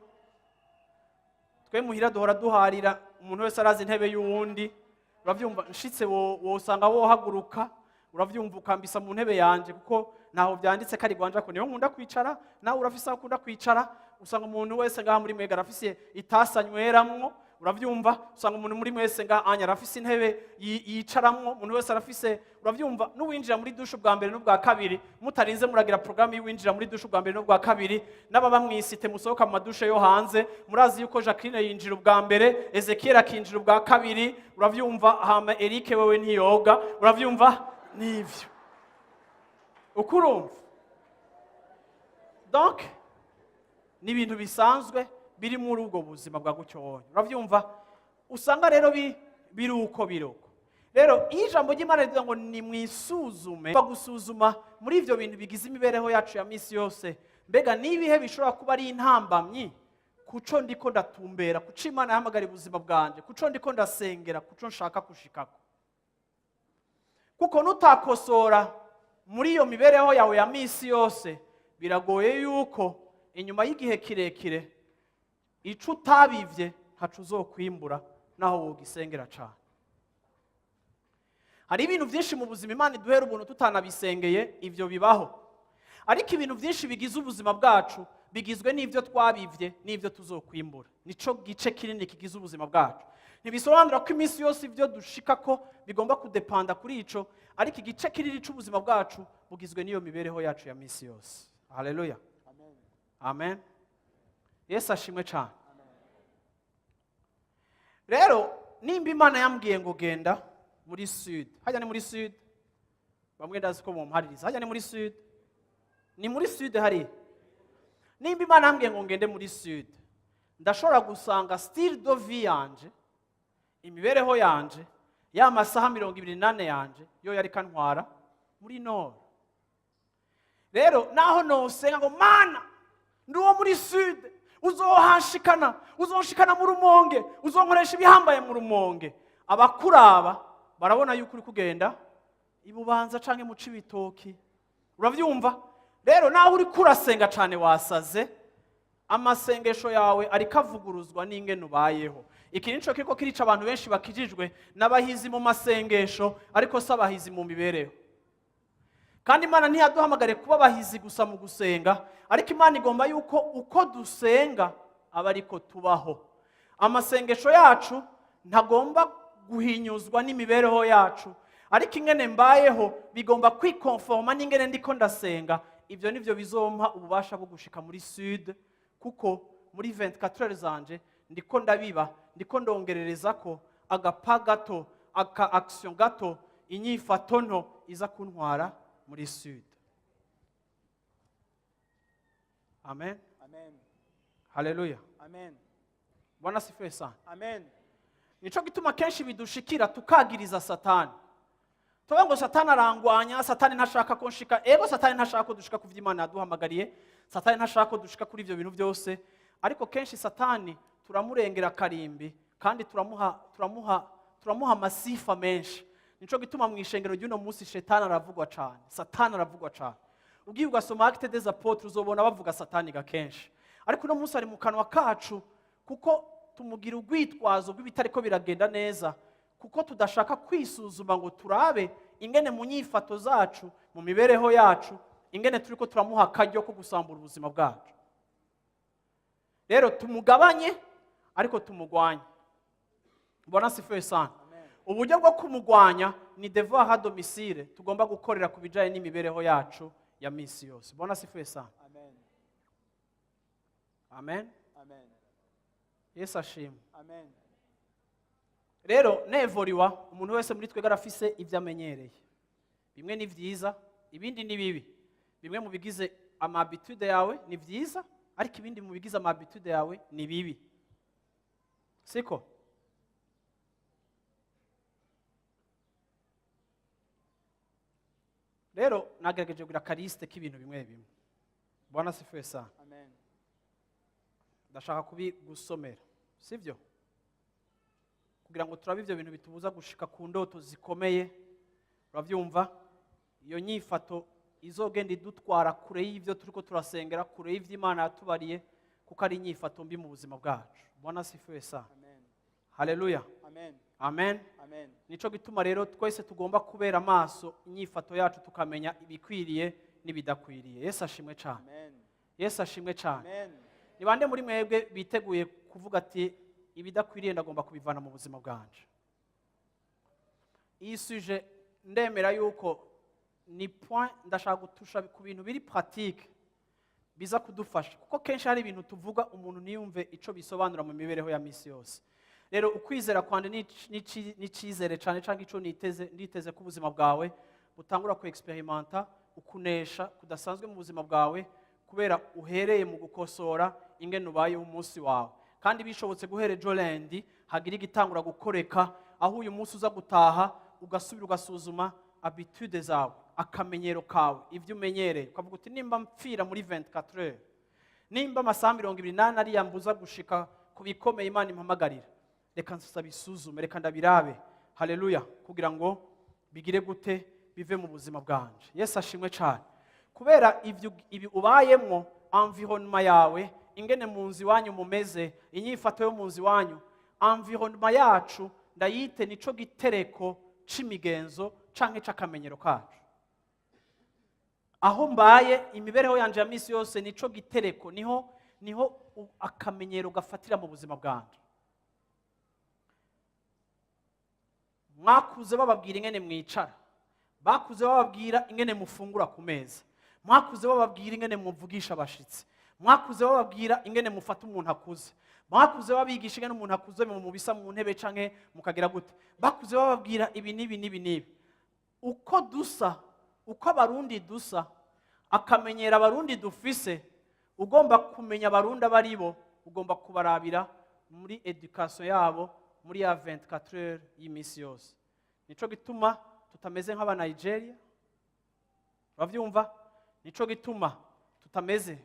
Twe muhira duhora duharira, umuntu wese arazi intebe y'uwundi. Uravyumva? Nshitse wosanga wohaguruka, uravyumva, ukambisa mu ntebe yanje, kuko ntaho vyanditse ko ari gwanje, ko niho nkunda kwicara. Nawe urafise aho ukunda kwicara. Usanga umuntu wese ngaha muri mwebwe arafise itasi anyweramwo. Uravyumva? Usanga umuntu muri mwese ngaha anya arafise intebe yicaramwo. Umuntu wese arafise. Uravyumva? N'uwinjira muri douche ubwa mbere n'ubwa kabiri, mutarinze muragira programme y'uwinjira muri douche ubwa mbere n'ubwa kabiri, n'ababa mw'isite musohoka mu ma douche yo hanze, murazi yuko Jacqueline yinjira ubwa mbere, Ezekiel akinjira ubwa kabiri. Uravyumva? Hama Eric wewe ntiyoga. Uravyumva? Nivyo uko urumva. Donc ni ibintu bisanzwe biri muri ubwo buzima bwa gutyo wonye, urabyumva? Usanga rero biri uko, biri uko. Rero iyo ijambo ry'Imana rivuga ngo nimwisuzume, gusuzuma muri ibyo bintu bigize imibereho yacu ya minsi yose, mbega ni ibihe bishobora kuba ari intambamyi kuco ndiko ndatumbera, kuco Imana yahamagara ubuzima bwanje, kuco ndiko ndasengera, kuco nshaka gushikako? Kuko nutakosora muri iyo mibereho yawe ya minsi yose, biragoye yuko inyuma y'igihe kirekire ico utabivye ntaco uzokwimbura, naho wogisengera cane. Hari ibintu byinshi mu buzima Imana iduhera ubuntu tutanabisengeye, ibyo bibaho. Ariko ibintu byinshi bigize ubuzima bwacu bigizwe n'ibyo twabivye n'ibyo tuzokwimbura. Nico gice kinini kigize ubuzima bwacu. Ntibisobanura ko iminsi yose ibyo dushika ko bigomba kudepanda kuri ico, ariko igice kinini c'ubuzima bwacu bugizwe n'iyo mibereho yacu ya minsi yose. Haleluya, amen. Yesu ashimwe cyane. Rero nimba Imana yambwiye ngo genda muri sud, hajya ni muri sud, bamwe ndazi ko mumpaririza, hajya ni muri sud, ni muri sud hariya. Nimba Imana yambwiye ngo ngende muri sud, ndashobora gusanga style de vie yanje, imibereho yanje, ya masaha 24 yanje yo yari kantwara muri nord. Rero naho nosenga ngo "Mana, ndi uwo muri sud, uzohanshikana, uzonshikana mu Rumonge, uzonkoresha ibihambaye mu Rumonge", abakuraba barabona yuko uri kugenda ibubanza canke mu Cibitoki, uravyumva? Rero naho uri kurasenga cane wasaze, amasengesho yawe ariko avuguruzwa n'ingene ubayeho. Iki nico kiriko kirica abantu benshi bakijijwe n'abahizi mu masengesho, ariko si abahizi mu mibereho. Kandi Imana ntiyaduhamagare kuba abahizi gusa mu gusenga, ariko Imana igomba yuko uko dusenga aba ariko tubaho. Amasengesho yacu ntagomba guhinyuzwa n'imibereho yacu, ariko ingene mbayeho bigomba kwikonforma n'ingene ndiko ndasenga. Ibyo nibyo bizompa ububasha bwo gushika muri sud, kuko muri 24 heures zanje ndiko ndabiba, ndiko ndongerereza ko agapa gato, aka action gato, inyifato nto iza kuntwara muri sud. Amen. Amen. Haleluya. Amen. Bwana sifiwe sana. Amen. Nico gituma kenshi bidushikira tukagiriza Satani, tuvuga ngo "Satani arangwanya, Satani ntashaka ko nshika." Ego, Satani ntashaka ko dushika ku byo Imana yaduhamagariye, Satani ntashaka ko dushika kuri ibyo bintu byose. Ariko kenshi Satani turamurengera karimbi, kandi turamuha amasifa menshi. Nico gituma mu ishengero ry'uno munsi Shetani aravugwa cyane, Satani aravugwa cyane. Ugiye ugasoma Actes des Apôtres, uzobona bavuga Satani gakenshi. Ariko uno munsi ari mu kanwa kacu, kuko tumugira urwitwazo rw'ibitariko biragenda neza, kuko tudashaka kwisuzuma ngo turabe ingene mu nyifato zacu, mu mibereho yacu, ingene turiko turamuha akaryo ko gusambura ubuzima bwacu. Rero tumugabanye, ariko tumugwanye. Bwana sifiwe sana. Uburyo bwo kumugwanya ni devoir à domicile tugomba gukorera ku bijanye n'imibereho yacu ya misi yose. Bwana sifiwe sana. Amen. Amen. Amen. Yesu ashimwe. Amen. Rero nevoriwa, umuntu wese muri twebwe arafise ibyo amenyereye. Bimwe ni byiza, ibindi ni bibi. Bimwe mu bigize ama habitudes yawe ni byiza, ariko ibindi mu bigize ama habitudes yawe ni bibi, siko? Rero nagerageje kugira aka liste k'ibintu bimwe bimwe. Bwana sifiwe sana. Amen. Ndashaka kubigusomera, sibyo, kugira ngo turabe ibyo bintu bitubuza gushika ku ndoto zikomeye, urabyumva? Iyo nyifato izogenda idutwara kure y'ibyo turiko turasengera, kure y'ibyo Imana yatubariye, kuko ari inyifato mbi mu buzima bwacu. Bwana sifiwe sana. Amen. Haleluya. Amen. Amen. Amen. Nico gituma rero twese tugomba kubera amaso inyifato yacu, tukamenya ibikwiriye n'ibidakwiriye. Yesu ashimwe cyane. Amen. Yesu ashimwe cyane. Amen. Ni bande muri mwebwe biteguye kuvuga ati "Ibidakwiriye ndagomba kubivana mu buzima bwanje"? Iyi sujet ndemera yuko ni point ndashaka gutusha ku bintu biri pratique biza kudufasha, kuko kenshi hari ibintu tuvuga umuntu ntiyumve ico bisobanura mu mibereho ya misi yose. Rero ukwizera kwanje n'icizere cyane, cyangwa ico niteze, nditeze ko ubuzima bwawe Butangura ku expérimenta ukunesha kudasanzwe mu buzima bwawe, kubera uhereye mu gukosora ingene ubayeho umunsi wawe. Kandi bishobotse guhera ejo lundi hagira igitangura gukoreka, aho uyu munsi uza gutaha ugasubira ugasuzuma habitude zawe, akamenyero kawe, ibyo umenyereye, ukavuga uti: "Nimba mpfira muri 24 heures, nimba amasaha 24 ariya mbuza gushika ku bikomeye Imana impamagarira, reka nsabisuzume, reka ndabirabe." Haleluya! Kugira ngo bigire gute? Bive mu buzima bwanje. Yesu ashimwe cyane. Kubera ibyo, ibi ubayemwo, environnement yawe, ingene mu nzu iwanyu mumeze, inyifato yo mu nzu iwanyu, environnement yacu ndayite nico gitereko c'imigenzo canke c'akamenyero kacu. Aho mbaye, imibereho yanje ya misi yose, nico gitereko, niho akamenyero gafatira mu buzima bwanje. Mwakuze bababwira ingene mwicara, bakuze bababwira ingene mufungura ku meza, mwakuze bababwira ingene muvugisha abashitsi, mwakuze bababwira ingene mufata umuntu akuze, mwakuze babigisha ingene umuntu akuze mu mubisa mu ntebe canke mukagira gute, bakuze bababwira ibi n'ibi n'ibi n'ibi. Uko dusa, uko Abarundi dusa, akamenyera Abarundi dufise, ugomba kumenya Abarundi abo ari bo, ugomba kubarabira muri éducation yabo, muri ya 24 heures y'iminsi yose. Nico gituma tutameze nk'Abanigeria, uravyumva? Nico gituma tutameze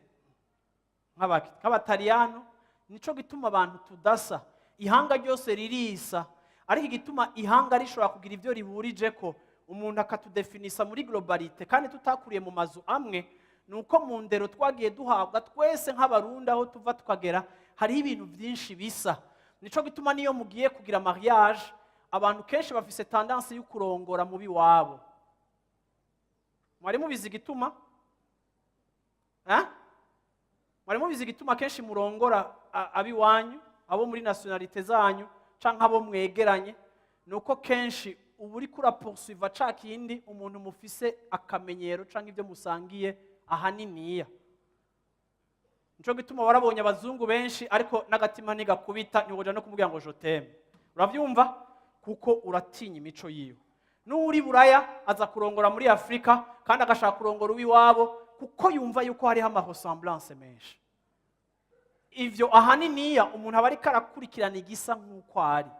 nk'Abataliyano. Nico gituma abantu tudasa. Ihanga ryose ririsa, ariko igituma ihanga rishobora kugira ibyo rihurije ko umuntu akatudefinisa muri globalité kandi tutakuriye mu mazu amwe, ni uko mu ndero twagiye duhabwa twese nk'Abarundi, aho tuva tukagera, hariho ibintu byinshi bisa. Nico gituma niyo mugiye kugira mariage, abantu kenshi bafise tendance yo kurongora mubi wabo. Mwari mubizi igituma? Eh? Mwari mubizi igituma kenshi murongora ab'iwanyu, abo muri nationalité zanyu canke abo mwegeranye? Ni uko kenshi uba uriko urapoursuiva ca kindi umuntu mufise akamenyero canke ibyo musangiye ahaniniya. Nico gituma warabonye abazungu benshi, ariko n'agatima ntigakubita, ntiwoja no kumubwira ngo "Je t'aime", uravyumva? Kuko uratinya imico yiwe. N'uri Buraya aza kurongora muri Afurika kandi agashaka kurongora uw'iwabo, kuko yumva yuko hariho amaressemblance menshi. Ivyo ahaniniya umuntu aba ariko arakurikirana igisa nk'uko ari.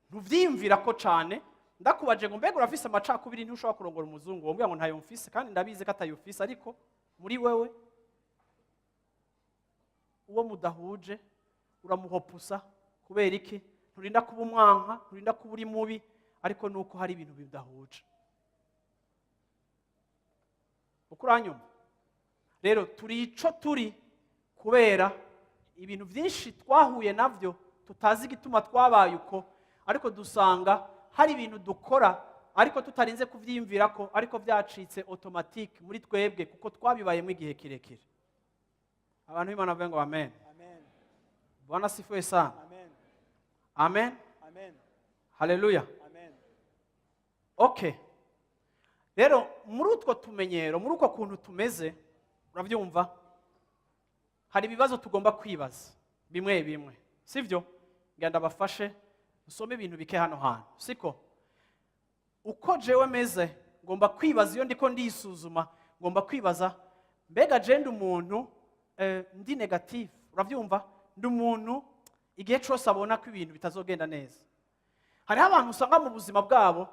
Ntuvyiyumvira ko cane. Ndakubaje ngo: "Mbega urafise amacakubiri, ntushobora kurongora umuzungu?" Wombwira ngo: "Ntayo mfise, kandi ndabizi ko atayo ufise." Ariko muri wewe, uwo mudahuje uramuhopusa. Kubera iki? Nturinda kuba umwanka, nturinda kuba uri mubi, ariko nuko hari ibintu bidahuje. Uko uranyumva rero, turi ico turi kubera ibintu byinshi twahuye nabyo, tutazi igituma twabaye uko, ariko dusanga hari ibintu dukora ariko tutarinze kuvyiyumvira ko, ariko byacitse automatique muri twebwe kuko twabibayemo igihe kirekire. Abantu b'Imana bavuge ngo amen. Amen. Bwana asifiwe sana. Amen. Amen. Amen. Haleluya. Amen. Okay, rero muri utwo tumenyero, muri uko kuntu tumeze, urabyumva, hari ibibazo tugomba kwibaza bimwe bimwe, sibyo? Ngira ndabafashe nsome ibintu bike hano hantu, siko? Uko jewe meze, ngomba kwibaza, iyo ndiko ndisuzuma, ngomba kwibaza: mbega je ndi umuntu ndi négatif? Urabyumva? Ndi umuntu igihe cyose abona ko ibintu bitazogenda neza? Hariho abantu usanga mu buzima bwabo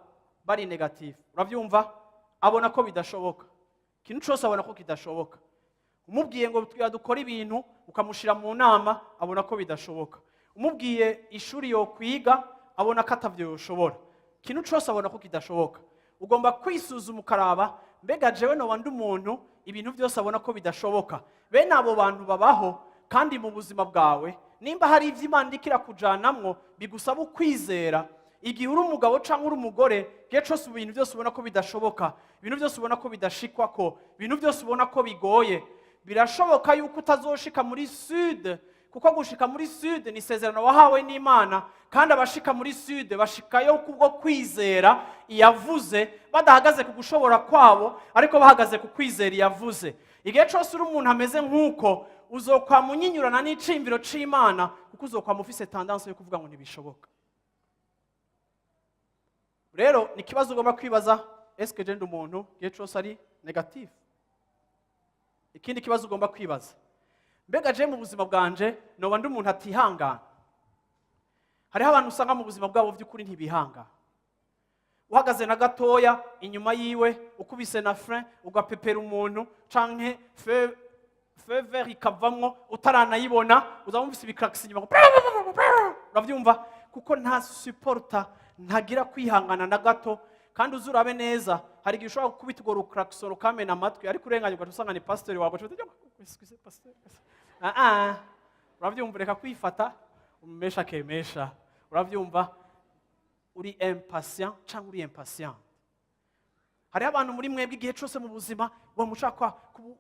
bari négatif, urabyumva? Abona ko bidashoboka, ikintu cyose abona ko kidashoboka. Umubwiye ngo twiga dukore ibintu, ukamushyira mu nama, abona ko bidashoboka. Umubwiye ishuri yo kwiga, abona ko atavyo yoshobora. Ikintu cyose abona ko kidashoboka. Ugomba kwisuzuma ukaraba: mbega jewe noba ndi umuntu ibintu byose abona ko bidashoboka? Bene abo bantu babaho. Kandi mu buzima bwawe, nimba hari ibyo Imana iriko irakujanamwo bigusaba ukwizera, igihe uri umugabo cyangwa uri umugore, igihe cyose ibintu byose ubona ko bidashoboka, ibintu byose ubona ko bidashikwa, ko ibintu byose ubona ko bigoye, birashoboka yuko utazoshika muri sud, kuko gushika muri sud ni isezerano wahawe n'Imana. Kandi abashika muri sud bashikayo kubwo kwizera iyavuze, badahagaze ku gushobora kwabo, ariko bahagaze ku kwizera iyavuze. Igihe cyose uri umuntu ameze nk'uko, uzokwama unyinyurana n'iciyumviro c'Imana, kuko uzokwama ufise tendance yo kuvuga ngo ntibishoboka. Rero ni ikibazo ugomba kwibaza: est-ce que ndi umuntu Eske je ndi umuntu igihe cose ari négatif? Ikindi kibazo ugomba kwibaza: mbega je mu buzima bwanje noba ndi umuntu atihangana? Hariho abantu usanga mu buzima bwabo by'ukuri ntibihangana. Uhagaze na gatoya inyuma yiwe, ukubise na frein, ugapepera umuntu, canke feu vert ikavamwo utaranayibona, uzaba wumvise ibikakisi inyuma ngo uravyumva, kuko nta supporta, ntagira kwihangana na gato. Kandi uzi urabe neza, hari igihe ushobora gukubita urwo ruklaxon rukamena amatwi, ariko urenganye ugaca usanga ni pasiteri wawe. Ugaca uti: "Excuse, pasiteri." Ah ah, uravyumva? Reka kwifata umesha kemesha. Uravyumva? Uri impatient cyangwa uri impatient? Hariho abantu muri mwebwe igihe cyose mu buzima bamushaka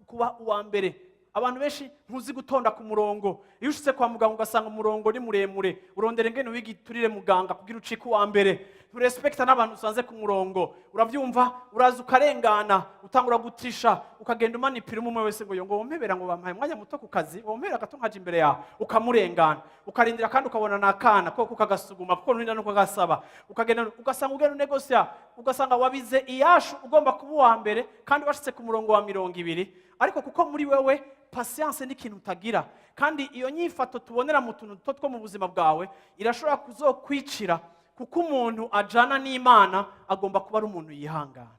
kuba uwa mbere. Abantu benshi ntuzi gutonda ku murongo. Iyo ushitse kwa muganga ugasanga umurongo ni muremure, urondera ingene wigiturire muganga kugira ucike uwa mbere. Nturespekta n'abantu usanze ku murongo. Uravyumva? Uraza ukarengana, utangura gutisha, ukagenda umanipira umwe wese ngo yo ngo wompebera, ngo bampaye umwanya muto ku kazi, wompebera gato nkaja imbere yawe. Ukamurengana, ukarindira, kandi ukabona nakana ko kukagasuguma, kuko nturinda no kugasaba. Ukagenda, ugasanga ugenda unegosia, ugasanga wabize iyashu ugomba kuba uwa mbere kandi washitse ku murongo wa 20. Ariko kuko muri wewe patience ni ikintu utagira. Kandi iyo nyifato tubonera mu tuntu duto two mu buzima bwawe irashobora kuzokwicira, kuko umuntu ajana n'Imana agomba kuba ari umuntu yihangana.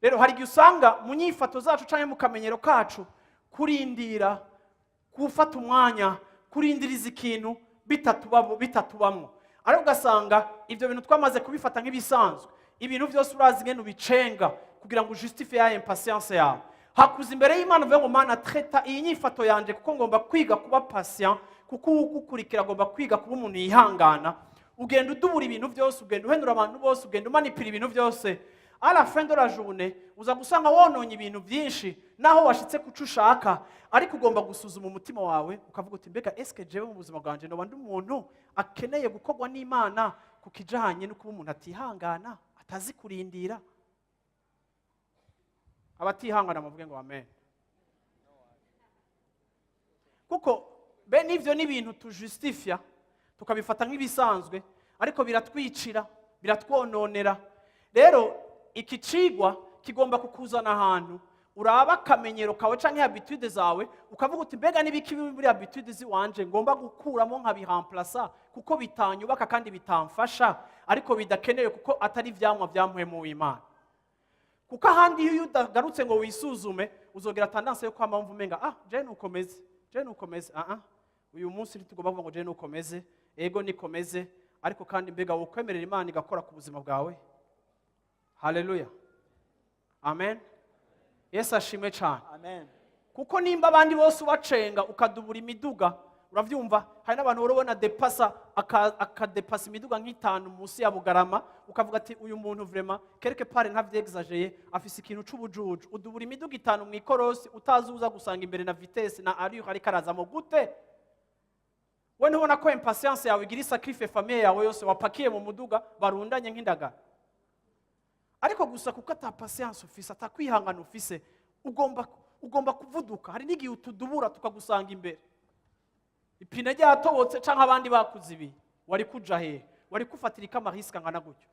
Rero hari igihe usanga mu nyifato zacu cyangwa mu kamenyero kacu kurindira, gufata umwanya, kurindiriza ikintu bitatubamwo. Ariko ugasanga ibyo bintu twamaze kubifata nk'ibisanzwe. Ibintu byose urazi ingene ubicenga kugira ngo ujustifie ya impatience yawe. Hakuza imbere y'Imana uvuge ngo: "Mana, traita iyi nyifato yanje, kuko ngomba kwiga kuba patient, kuko uwugukurikira agomba kwiga kuba umuntu yihangana." Ugenda udubura ibintu byose, ugenda uhenura abantu bose, ugenda umanipira ibintu byose. À la fin de la journée uza gusanga wononye ibintu byinshi naho washitse kuco ushaka. Ariko ugomba gusuzuma umutima wawe, ukavuga uti: "Mbega eske jewe mu buzima bwanje noba ndi umuntu akeneye gukorwa n'Imana ku kijanye no kuba umuntu atihangana, atazi kurindira?" Abatihangana muvuge ngo amen. Kuko bene ivyo ni ibintu tujustifia, tukabifata nk'ibisanzwe, ariko biratwicira, biratwononera. Rero iki cigwa kigomba kukuzana ahantu uraba akamenyero kawe canke habitude zawe, ukavuga uti: "Mbega n'ibiki biri muri habitude ziwanje ngomba gukuramo nkabiramplasa, kuko bitanyubaka kandi bitamfasha, ariko bidakenewe, kuko atari ivyamwa vyampwemu w'Imana?" Kuko ahandi iyo udagarutse ngo wisuzume, uzogira tendance yo kwama wumva umenga: "Ah, je nukomeze, je nukomeze." Ah ah, uyu munsi ntitugomba kuvuga ngo je nukomeze. Ego, nikomeze, ariko kandi mbega wokwemerera Imana igakora ku buzima bwawe? Haleluya, amen. Yesu ashimwe cyane. Amen. Kuko nimba abandi bose ubacenga, ukadubura imiduga, urabyumva, hari n'abantu wari ubona depasa akadepasa imiduga nk'itanu munsi ya Bugarama, ukavuga ati: "Uyu muntu vraiment, quelque part ntavyexageye, afise ikintu c'ubujuju." Udubura imiduga itanu mu ikorosi utazi uza gusanga imbere na vitesse na allure ariko arazamo gute. We ntubona ko impatience yawe igira isacrifice famille yawe yose wapakiye mu muduga barundanye nk'indagara? Ariko gusa kuko ata patience ufise, atakwihangana ufise, ugomba kuvuduka. Hari n'igihe utudubura tukagusanga imbere, ipine ryatobotse canke abandi bakuzibiye. Wari kuja hehe? Wari kufatira ikamarisque angana gutyo?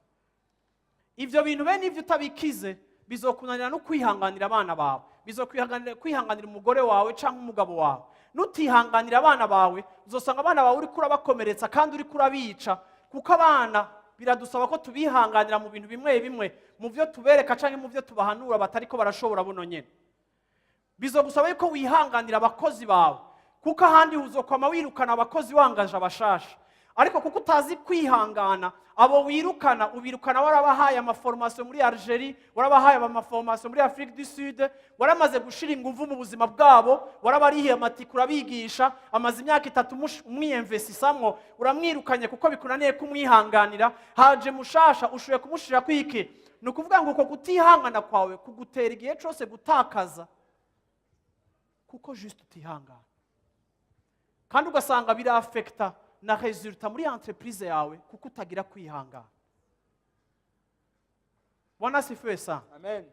Ivyo bintu bene ivyo utabikize, bizokunanira no kwihanganira abana bawe, bizokwihanganira kwihanganira umugore wawe canke umugabo wawe. Nutihanganira abana bawe, uzosanga abana bawe uriko urabakomeretsa kandi uriko urabica, kuko abana biradusaba ko tubihanganira mu bintu bimwe bimwe, mu byo tubereka canke mu byo tubahanura batariko barashobora buno nyene. Bizogusaba yuko wihanganira abakozi bawe, kuko ahandi uzokwama wirukana abakozi wangaje abashasha. Ariko kuko utazi kwihangana, abo wirukana ubirukana warabahaye amaformation muri Algerie, warabahaye amaformation muri Afrique du Sud, waramaze gushira inguvu mu buzima bwabo, warabarihiye amatike, urabigisha, amaze imyaka 3 umwiyemvesisamwo, uramwirukanye kuko bikunaniye kumwihanganira. Haje mushasha, ushoboye kumushira kwiki? Ni ukuvuga ngo uko kutihangana kwawe kugutera igihe cose gutakaza, kuko juste utihangana. Kandi ugasanga birafekita na résultat muri entreprise yawe, kuko utagira kwihangana. Bwana asifiwe sana. Amen.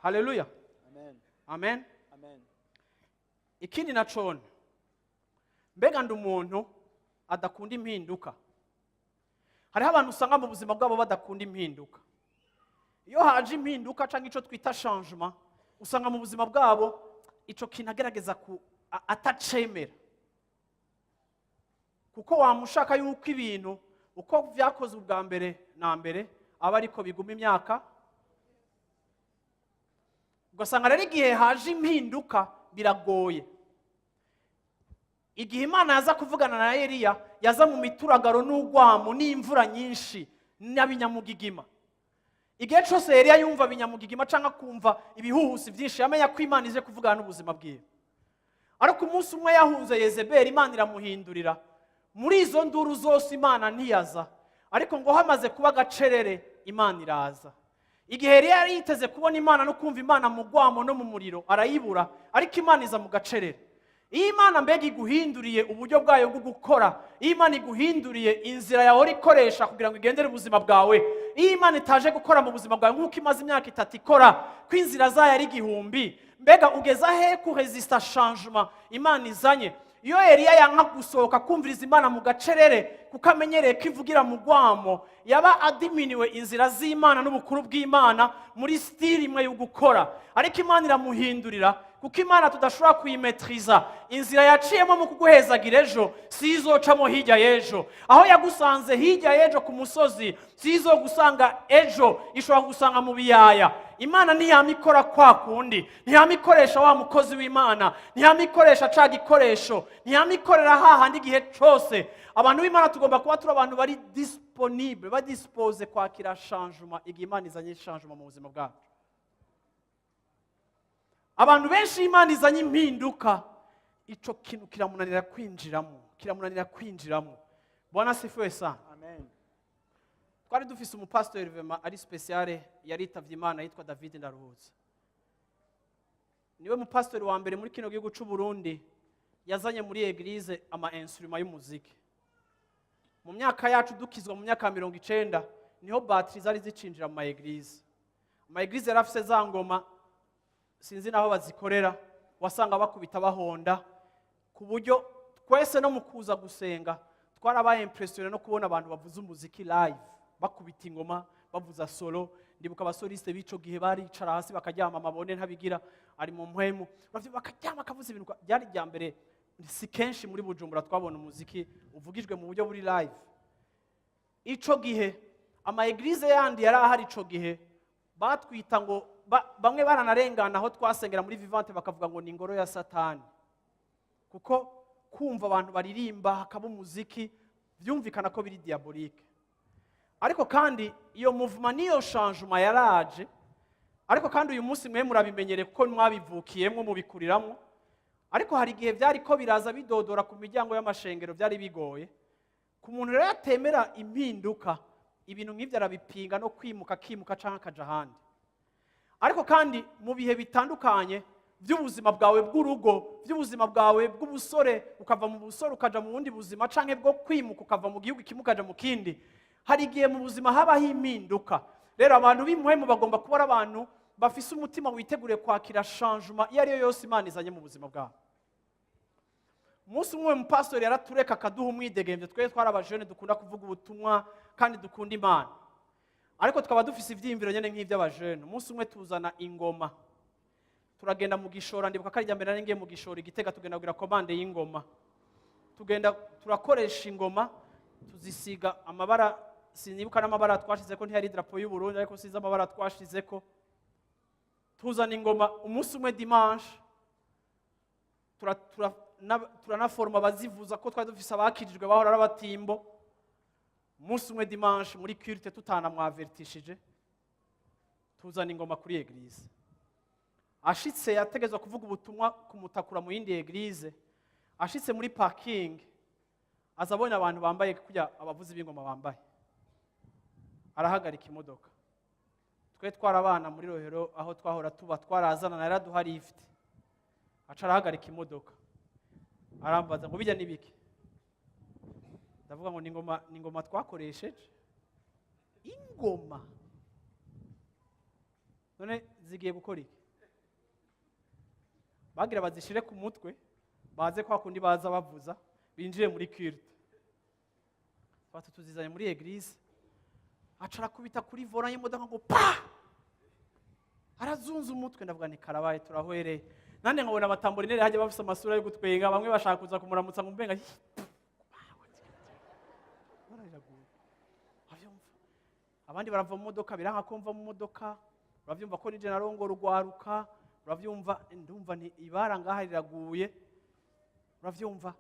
Haleluya. Amen. Amen. Amen. Ikindi na cone: mbega ndi umuntu adakunda impinduka? Hariho abantu usanga mu buzima bwabo badakunda impinduka. Iyo haje impinduka cyangwa icyo twita changement, usanga mu buzima bwabo icyo kintu agerageza atacemera, kuko wamushaka yuko ibintu uko byakoze ubwa mbere na mbere aba ariko biguma imyaka. Ugasanga rero igihe haje impinduka biragoye. Igihe Imana yaza kuvugana na Eliya, yaza mu mituragaro n'urwamo n'imvura nyinshi n'abinyamugigima. Igihe cyose Eliya yumva binyamugigima cyangwa kumva ibihuhusi byinshi, yamenya ko Imana ije kuvugana n'ubuzima bwiwe. Ariko umunsi umwe yahunze Yezebeli, Imana iramuhindurira. Muri izo nduru zose Imana ntiyaza, ariko ngo hamaze kuba agacerere Imana iraza. Igihe Eliya yari yiteze kubona Imana no kumva Imana mu rwamo no mu muriro, arayibura, ariko Imana iza mu gacerere. Iyo Imana mbega iguhinduriye uburyo bwayo bwo gukora, iyo Imana iguhinduriye inzira yawe ikoresha kugira ngo igendere ubuzima bwawe, iyo Imana itaje gukora mu buzima bwawe nk'uko imaze imyaka 3 ikora, ko inzira zayo ari igihumbi, mbega ugeza he kurezista changement Imana izanye? Iyo Eliya yanka gusohoka kumviriza Imana mu gacerere kuko amenyereye ko ivugira mu rwamo, yaba adiminiwe inzira z'Imana n'ubukuru bw'Imana muri style imwe yo gukora. Ariko Imana iramuhindurira, kuko Imana tudashobora kuyimetriza. Inzira yaciyemo mu kuguhezagira ejo si izocamo hirya y'ejo. Aho yagusanze hirya y'ejo ku musozi si izogusanga ejo, ishobora kugusanga mu biyaya. Imana ntiyama ikora kwa kundi, ntiyama ikoresha wa mukozi w'Imana, ntiyama ikoresha ca gikoresho, ntiyama ikorera hahandi igihe cose. Abantu b'Imana tugomba kuba turi abantu bari disponible, badisposé kwakira changement igihe Imana izanye changement mu buzima bwacu. Abantu benshi, Imana izanye impinduka, ico kintu kiramunanira kwinjiramo, kiramunanira kwinjiramo. Bwana asifiwe sana. Amen. Twari dufise umupasitori vraiment ari spécial, yaritavye Imana, yitwa David Ndaruhutse. Niwe mupasitori wa mbere muri kino gihugu c'u Burundi yazanye muri église ama instruments y'umuziki. Mu myaka yacu dukizwa, mu myaka ya 90, niho batteries zari zicinjira mu ma églises. Ama églises yari afise za ngoma, sinzi naho bazikorera, wasanga bakubita bahonda, ku buryo twese no mu kuza gusenga twarabaye impressionnés no kubona abantu bavuza umuziki live, bakubita ingoma, bavuza solo. Ndibuka abasolistes b'ico gihe baricara hasi bakaryama, amabone ntabigira ari mu mpwemu, bakaryama bakavuza ibintu. Byari irya mbere, si kenshi muri Bujumbura twabona umuziki uvugijwe mu buryo buri live. Ico gihe ama églises yandi yari ahari ico gihe batwita ngo bamwe baranarengana aho twasengera muri Vivante, bakavuga ngo ni ingoro ya Satani, kuko kumva abantu baririmba hakaba umuziki byumvikana ko biri diabolique. Ariko kandi iyo mouvement n'iyo changement yaraje. Ariko kandi uyu munsi mwe murabimenyereye kuko mwabivukiyemo, mubikuriramo. Ariko hari igihe byari ko biraza bidodora ku miryango y'amashengero, byari bigoye ku muntu rero yatemera impinduka. Ibintu nk'ibyo arabipinga no kwimuka, akimuka cyangwa akaja ahandi. Ariko kandi mu bihe bitandukanye by'ubuzima bwawe bw'urugo, by'ubuzima bwawe bw'ubusore, ukava mu busore ukaja mu bundi buzima, canke bwo kwimuka ukava mu gihugu kimwe ukaja mu kindi, hari igihe mu buzima habaho impinduka. Rero abantu b'impwemu bagomba kuba ari abantu bafise umutima witeguriye kwakira changement iyo ari yo yose Imana izanye mu buzima bwabo. Umunsi umwe umupasitori yaratureka akaduha umwidegembyo. Twe twari abajene dukunda kuvuga ubutumwa kandi dukunda Imana, ariko tukaba dufise ivyiyumviro nyene nk'ivy'abajene. Umunsi umwe tuzana ingoma, turagenda mu Gishora. Ndibuka ko ari irya mbere nari ngiye mu Gishora i Gitega. Tugenda kugira commande y'ingoma, tugenda turakoresha ingoma, tuzisiga amabara, sinibuka n'amabara twashizeko, ntiyari idarapo y'u Burundi, ariko sinzi amabara twashizeko. Tuzana ingoma umunsi umwe dimanche, turanaforoma abazivuza ko twari dufise abakirijwe bahora ari abatimbo. Umunsi umwe dimanche muri culte, tutanamwavertishije, tuzana ingoma kuri église. Ashitse, yategezwa kuvuga ubutumwa kumutakura mu yindi église. Ashitse muri parking, aza abonye abantu bambaye kurya abavuzi b'ingoma bambaye, arahagarika imodoka. Twe twarabana muri Rohero aho twahora tuba, twarazana na yaraduha lift. Aca arahagarika imodoka, arambaza ngo: "Bijya n'ibiki?" Ndavuga ngo: "Ni ingoma, ni ingoma twakoresheje." "Ingoma none zigiye gukora iki?" Bagira bazishire ku mutwe, baze kwa kundi baza bavuza, binjire muri culte. Tuba tutuzizanye muri église, aca arakubita kuri volant y'imodoka ngo pa, arazunza umutwe. Ndavuga ni karabaye, turahwereye. Nande nkabona aba tambourinaires hajya bafise amasura yo gutwenga, bamwe bashaka kuza kumuramutsa ngo mbenga barariraguye. Uravyumva, abandi barava mu modoka, biranka ko mva mu modoka. Uravyumva ko nije narongora urwaruka. Uravyumva, ndumva nti ibara ngaha riraguye. Uravyumva,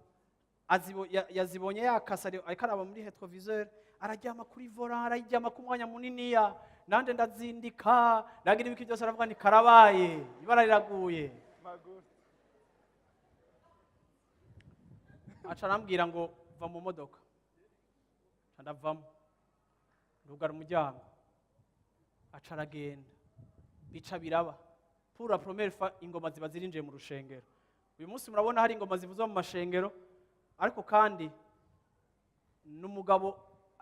yazibonye yakasa, ariko araba muri rétroviseur, araryama kuri volant, araryama ku mwanya muniniya. Nande ndazindika, ndagira ibiki byose, aravuga ni karabaye, ibara riraguye. Maguru. Aca arambwira ngo va mu modoka. Nca ndavamo, ndugara umuryango, aca aragenda. Bica biraba pour la première fois, ingoma ziba zirinjiye mu rushengero. Uyu munsi murabona hari ingoma zivuzwa mu mashengero, ariko kandi n'umugabo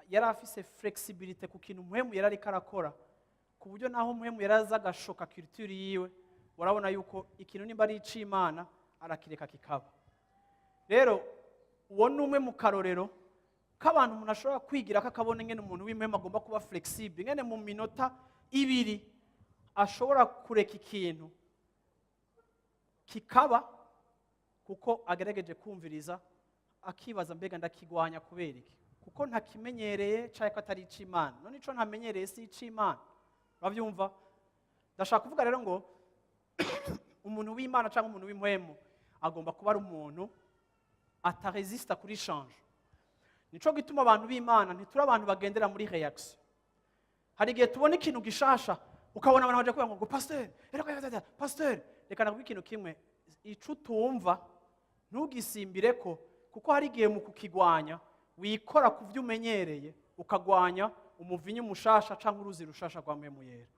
yari afise flexibilité ku kintu Mpwemu yari ariko arakora, ku buryo naho Mpwemu yari aza agashoka culture yiwe, urabona yuko ikintu nimba ari ic'Imana arakireka kikaba. Rero uwo ni umwe mu karorero k'abantu umuntu ashobora kwigira ko akabona ingene umuntu w'impwemu agomba kuba flexible, ingene mu minota 2 ashobora kureka ikintu kikaba kuko agerageje kumviriza, akibaza: mbega ndakigwanya kubera iki? Kuko ntakimenyereye cyangwa ko atari ic'Imana? None ico ntamenyereye si ic'Imana? Urabyumva, ndashaka kuvuga rero ngo umuntu w'Imana cyangwa umuntu w'impwemu agomba kuba ari umuntu ataresista kuri change. Nico gituma abantu b'Imana ntituri abantu bagendera muri réaction. Hari igihe tubona ikintu gishasha, ukabona abantu baje kuvuga ngo pasteur, reka pasteur, reka nakubwira ikintu kimwe: ico utumva ntugisimbire ko, kuko hari igihe mu kukigwanya wikora ku byo umenyereye, ukagwanya umuvinyu mushasha cyangwa uruzi rushasha rwa Mpwemu Yera.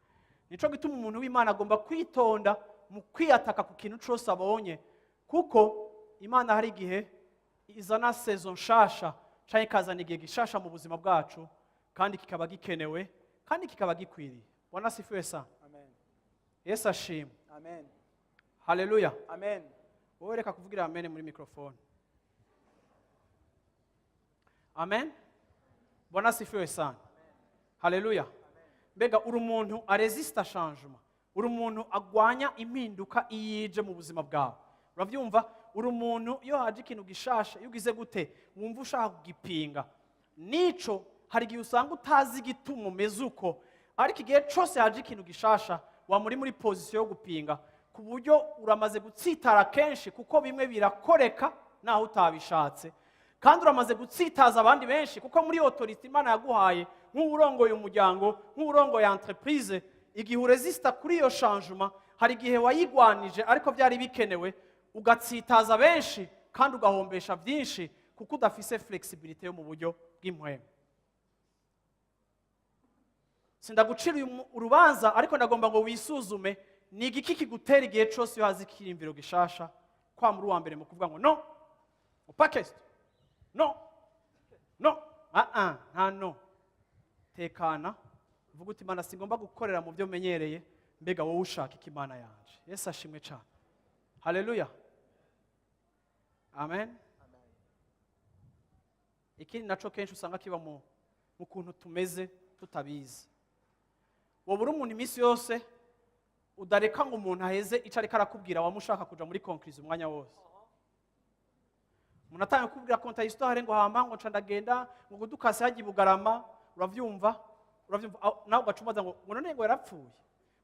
Nico gituma umuntu w'Imana agomba kwitonda mu kwiyataka ku kintu cyose abonye, kuko Imana hari igihe izana saison nshasha cyangwa ikazana igihe gishasha mu buzima bwacu, kandi kikaba gikenewe kandi kikaba gikwiriye. Bwana asifiwe sana. Amen. Yesu ashimwe. Amen. Haleluya. Amen. Wowe reka kuvugira amen muri microphone. Amen. Bwana asifiwe sana. Haleluya. Mbega uri umuntu aresista changement? Uri umuntu agwanya impinduka iyo ije mu buzima bwawe? Urabyumva, uri umuntu iyo haje ikintu gishasha, iyo ugize gute wumva ushaka kugipinga? Nico hari igihe usanga utazi igituma umeze uko, ariko igihe cyose haje ikintu gishasha waba muri position yo gupinga, ku buryo uramaze gutsitara kenshi, kuko bimwe birakoreka naho utabishatse, kandi uramaze gutsitaza abandi benshi, kuko muri autorité Imana yaguhaye nk'uwurongoye umuryango, nk'uwurongoye entreprise, igihe uresista kuri iyo changement, hari igihe wayigwanije ariko byari bikenewe, ugatsitaza benshi kandi ugahombesha byinshi, kuko udafise flexibilité yo mu buryo bw'impwemu. Sindagucira uyu urubanza, ariko ndagomba ngo wisuzume: ni igiki kigutera igihe cyose iyo haza ikiyumviro gishasha kwa muri uwa mbere mu kuvuga ngo no upakesito, no, no, ah ah, nta no tekana, uvuga uti: Imana, singomba gukorera mu byo menyereye, mbega wowe ushaka iki, Imana yanje? Yesu ashimwe cyane. Haleluya, amen. Ikindi naco kenshi usanga kiba mu kuntu tumeze tutabizi, wowe uri umuntu iminsi yose udareka ngo umuntu aheze icyo ariko arakubwira, wamushaka kuja muri conclusion umwanya wose. Umuntu atanga kukubwira konta histoire ngo hama ngo nca ndagenda ngo dukase hajya i Bugarama. Uravyumva, nawe ugaca umubaza ngo none ngo yarapfuye,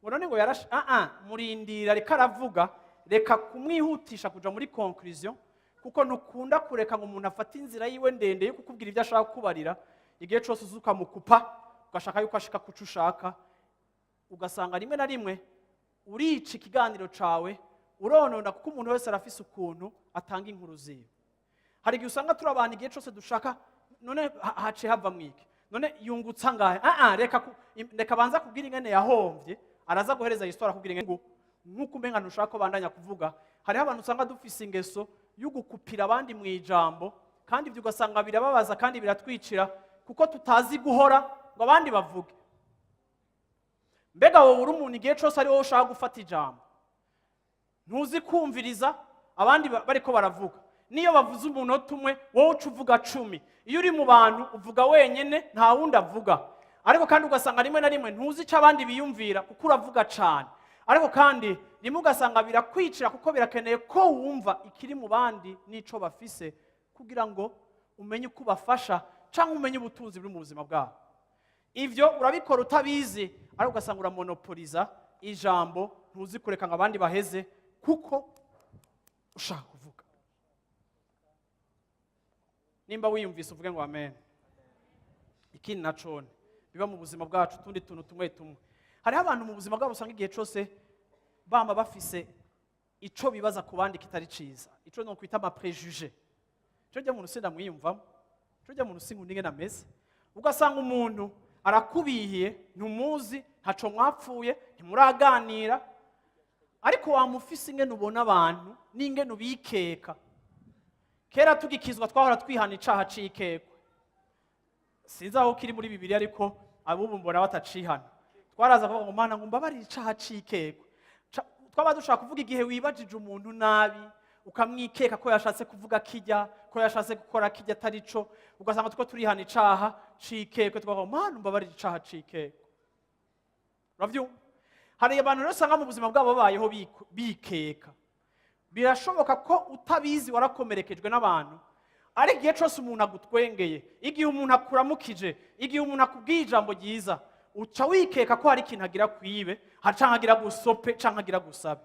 ngo none ngo yarashe. Ah ah, murindira reka aravuga, reka kumwihutisha kuja muri conclusion, kuko ntukunda kureka ngo umuntu afate inzira yiwe ndende yo kukubwira ibyo ashaka kukubarira. Igihe cyose uza ukamukupa, ugashaka yuko ashika kuco ushaka, ugasanga rimwe na rimwe urica ikiganiro cawe, uronona, kuko umuntu wese arafise ukuntu atanga inkuru ziwe. Hari igihe usanga turi abantu igihe cyose dushaka: none haciye hava mwiki? None yungutse angahe? Ah ah, reka banza kubwira ingene yahomvye, araza guhereza histoire, akubwira ingene ngo nk'uko umenga ntushaka ko bandanya kuvuga. Hariho abantu usanga dufise ingeso yo gukupira abandi mu ijambo, kandi ibyo ugasanga birababaza kandi biratwicira, kuko tutazi guhora ngo abandi bavuge. Mbega wowe uri umuntu igihe cyose ari wowe ushaka gufata ijambo, ntuzi kumviriza abandi bariko baravuga? Niyo bavuze umunota umwe, wowe uca uvuga 10. Iyo uri mu bantu uvuga wenyine, nta wundi avuga. Ariko kandi ugasanga rimwe na rimwe ntuzi icyo abandi biyumvira kuko uravuga cyane. Ariko kandi rimwe ugasanga birakwicira, kuko birakeneye ko wumva ikiri mu bandi n'ico bafise, kugira ngo umenye uko ubafasha cyangwa umenye ubutunzi buri mu buzima bwabo. Ibyo urabikora utabizi, ariko ugasanga uramonopoliza ijambo, ntuzi kureka ngo abandi baheze kuko ushaka kuvuga. Nimba wiyumvise, uvuge ngo amen. Ikindi nacone biba mu buzima bwacu, utundi tuntu tumwe tumwe, hariho abantu mu buzima bwabo usanga igihe cyose bama bafise ico bibaza ku bandi kitari ciza, ico no kwita ama préjugés. Ico rya muntu sindamwiyumvamo, ico rya muntu sinkunda ingene ameze. Ugasanga umuntu arakubihiye, ntumuzi, ntaco mwapfuye, ntimuraganira, ariko wamufise ingene ubona abantu n'ingene ubikeka. Kera tugikizwa twahora twihana icaha c'ikekwe. Sinzi aho kiri muri Bibiliya, ariko abubu mbona batacihana. Twaraza kuvuga ngo: "Mana, ngo mbabarire icaha c'ikekwe." Twaba dushaka kuvuga igihe wibajije umuntu nabi, ukamwikeka ko yashatse kuvuga kijya, ko yashatse gukora kijya atari co. Ugasanga tuko turihana icaha c'ikekwe, tukavuga: "Mana, mbabarire icaha c'ikekwe." Uravyumva? Hari abantu rero usanga mu buzima bwabo babayeho bikeka. Birashoboka ko utabizi warakomerekejwe n'abantu, ariko igihe cyose umuntu agutwengeye, igihe umuntu akuramukije, igihe umuntu akubwiye ijambo ryiza, uca wikeka ko hari ikintu agira kwibe, canke agira gusope, canke agira gusabe.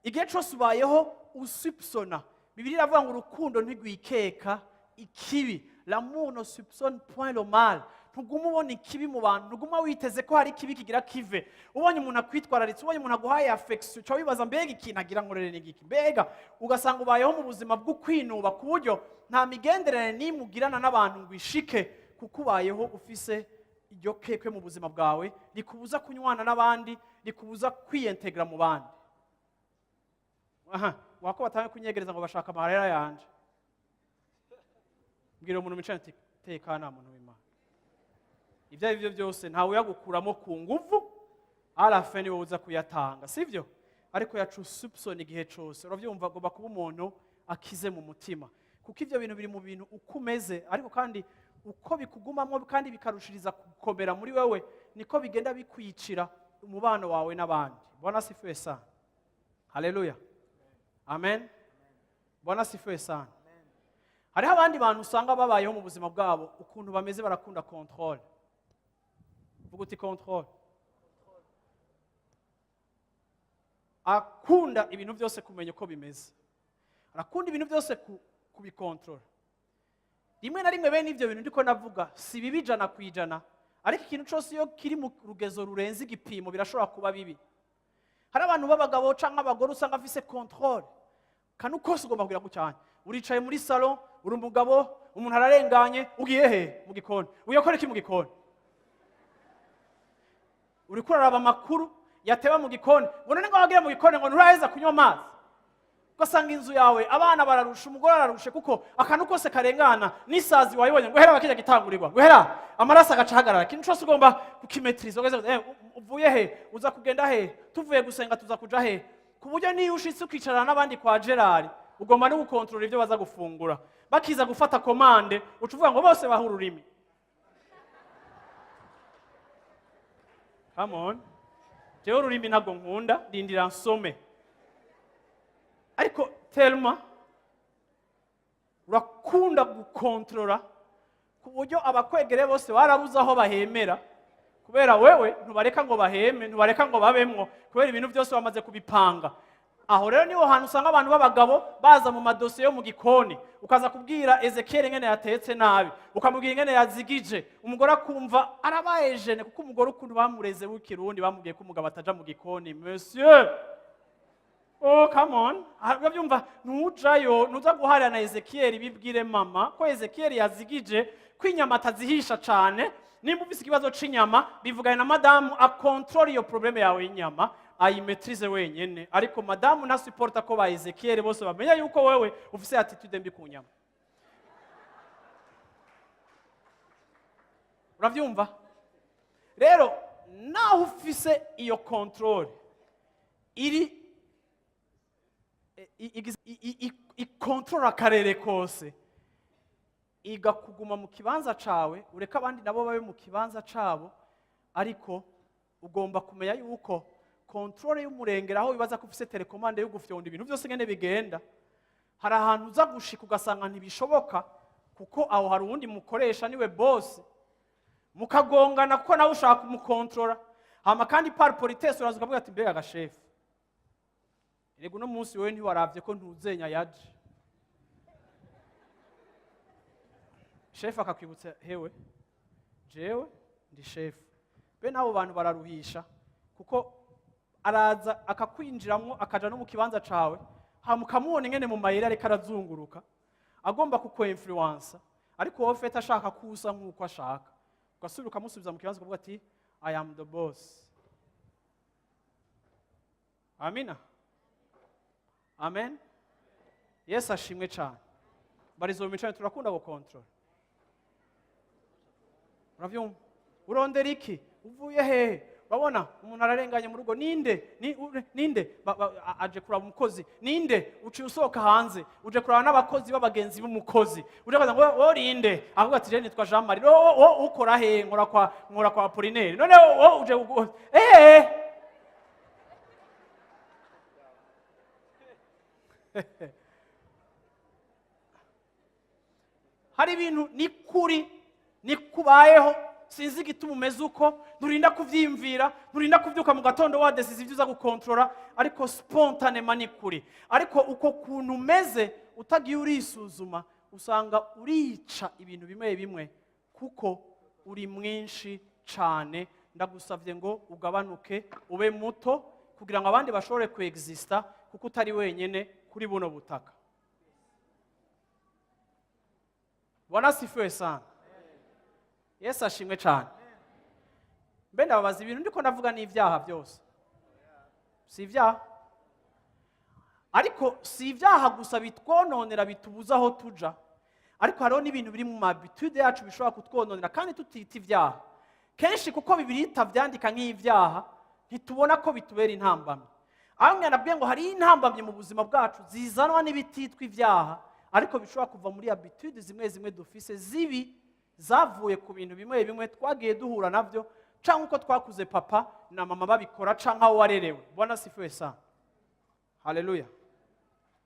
Igihe cyose ubayeho usupsona. Bibiliya iravuga ngo urukundo ntirwikeka ikibi, l'amour ne soupçonne point le mal. Ntuguma ubona ikibi mu bantu, ntuguma witeze ko hari ikibi kigira kive. Ubonye umuntu akwitwararitse, ubonye umuntu aguhaye affection, uca wibaza: "Mbega ikintu agira nkorere ni igiki?" Mbega ugasanga ubayeho mu buzima bwo kwinuba, ku buryo nta migenderanire n'imwe ugirana n'abantu ngo ishike, kuko ubayeho ufise iryo kekwe mu buzima bwawe rikubuza kunywana n'abandi, rikubuza kwiyentegra mu bandi. Aha wako batange kunyegereza ngo bashaka amarera yanje. Mbwira umuntu mwicaye ati: "Tekana, muntu w'Imana." Ibyo ari byo byose ntawe uyagukuramo ku nguvu, arafe ni wowe uza kuyatanga, sibyo? Ariko yacu soupçonne igihe cyose. Urabyumva? Agomba kuba umuntu akize mu mutima, kuko ibyo bintu biri mu bintu uko umeze. Ariko kandi uko bikugumamo kandi bikarushiriza gukomera muri wewe, niko bigenda bikwicira umubano wawe n'abandi. Bwana asifiwe sana. Haleluya, amen. Bwana asifiwe sana. Hariho abandi bantu usanga babayeho mu buzima bwabo ukuntu bameze, barakunda contrôle. Vuga uti: "Contrôle." Akunda ibintu byose kumenya uko bimeze, arakunda ibintu byose kubikontorora. Rimwe na rimwe bene ibyo bintu ndiko navuga si bibi 100%, ariko ikintu cyose iyo kiri mu rugezo rurenze igipimo birashobora kuba bibi. Hari abantu b'abagabo cyangwa abagore usanga afise contrôle kanu kose ugomba kugira gutya. Uricaye muri salon, uri umugabo, umuntu ararenganye: "Ugiye he?" "Mu gikoni." "Ugiye gukora iki mu gikoni?" Uriko uraraba amakuru, yateba mu gikoni ngo: "None ngo wagiye mu gikoni ngo nturaheza kunywa amazi?" Ugasanga inzu yawe abana bararusha, umugore ararushe, kuko akantu kose karengana n'isazi wayibonye ngo hera bakijya gitangurirwa ngo hera amaraso agaca ahagarara. Ikintu cyose ugomba kukimetiriza. Ugeze, uvuye he? Uza kugenda he? Tuvuye gusenga tuza kuja he? Ku buryo niyo ushitse ukicarana n'abandi kwa Gerard, ugomba no gukontorora ibyo baza gufungura. Bakiza gufata commande, uca uvuga ngo bose baha ururimi. Come on, jewe ururimi ntabwo nkunda, ndindira nsome. Ariko telma urakunda gukontorora, ku buryo abakwegere bose barabuze aho bahemera kubera wewe. Ntubareka ngo baheme, ntubareka ngo babemwo, kubera ibintu byose bamaze kubipanga. Aho rero niho hantu usanga abantu b'abagabo baza mu madosiye yo mu gikoni. Ukaza kubwira Ezekiel ingene yatetse nabi, ukamubwira ingene yazigije, umugore akumva arabaye gêné, kuko umugore ukuntu bamureze w'ikirundi bamubwiye ko umugabo ataja mu gikoni. Monsieur, oh, come on. Urabyumva? Ntujayo, ntuza guharira na Ezekiel. Bibwire mama ko Ezekiel yazigije, ko inyama atazihisha cane. Nimba ufise ikibazo c'inyama, bivugane na madamu, akontorore iyo problème yawe y'inyama, ayimetrize wenyene. Ariko madamu ntasuporta ko ba Ezekiel bose bamenya yuko wewe ufise attitude mbi ku nyama. Uravyumva? Rero naho ufise iyo contrôle iri ikontorora ibintu byose, Ntukontorora akarere kose. Iga kuguma mu kibanza cawe, ureke abandi nabo babe mu kibanza cabo. Ariko ugomba kumenya yuko contrôle y'umurengera, aho wibaza ko ufise télécommande yo gufyonda ibintu byose ngene bigenda, hari ahantu uza gushika ugasanga ntibishoboka, kuko aho hari uwundi mukoresha, niwe boss, mukagongana kuko nawe ushaka kumukontorora. Hama kandi par politesse uraza ukavuga ati: "Mbega gashefu, erega uno munsi wewe ntiwaravye ko ntuzenya yaje." Shefu akakwibutsa: "Hewe, jewe ndi shefu." Be n'abo bantu bararuhisha, kuko araza akakwinjiramwo, akaja no mu kibanza cawe, hama ukamubona ingene mu mayeri ariko arazunguruka, agomba kukwinfluensa, ariko wowe fete ashaka ko usa nk'uko ashaka. Ugasubira ukamusubiza mu kibanza, ukavuga ati: "I am the boss." Amina, amen. Yesu ashimwe cyane. Barizo mu mico turakunda gukontorora. Uravyumva? Urondera iki? Uvuye hehe? Urabona umuntu ararenganye mu rugo: "Ninde?" Ninde? Aje kuraba umukozi. "Ninde?" Uciye usohoka hanze, uje kuraba n'abakozi b'abagenzi b'umukozi, uje kubaza ngo: "Wowe urinde?" Avuga ati: "Je nitwa Jean Marie." "Wowe ukora hehe?" Nkora kwa Apollinaire." "None wowe uje Hari ibintu ni kuri ni kubayeho, sinzi igituma umeze uko. Nturinda kuvyiyumvira, nturinda kuvyuka mu gatondo wadesize ibyo uza gukontorora, ariko spontanément ni kuri. Ariko uko kuntu umeze, utagiye urisuzuma, usanga urica ibintu bimwe bimwe kuko uri mwinshi cane. Ndagusavye ngo ugabanuke, ube muto, kugira ngo abandi bashobore kuexista, kuko utari wenyene kuri buno butaka. Bwana asifiwe sana. Yesu ashimwe cyane. Mbe ndababaza, ibintu ndiko ndavuga ni ibyaha byose? Si ibyaha, ariko si ibyaha gusa bitwononera, bitubuza aho tuja, ariko hariho n'ibintu biri mu ma habitudes yacu bishobora kutwononera kandi tutita ibyaha kenshi, kuko Bibiliya itavyandika nk'ibyaha, ntitubona ko bitubera intambamyi. Aho nabwiye ngo hariho intambamyi mu buzima bwacu zizanwa n'ibititwa ibyaha, ariko bishobora kuva muri habitudes zimwe zimwe dufise zibi, zavuye ku bintu bimwe bimwe twagiye duhura nabyo, cyangwa uko twakuze papa na mama babikora, cyangwa aho warerewe. Bwana asifiwe sana. Haleluya,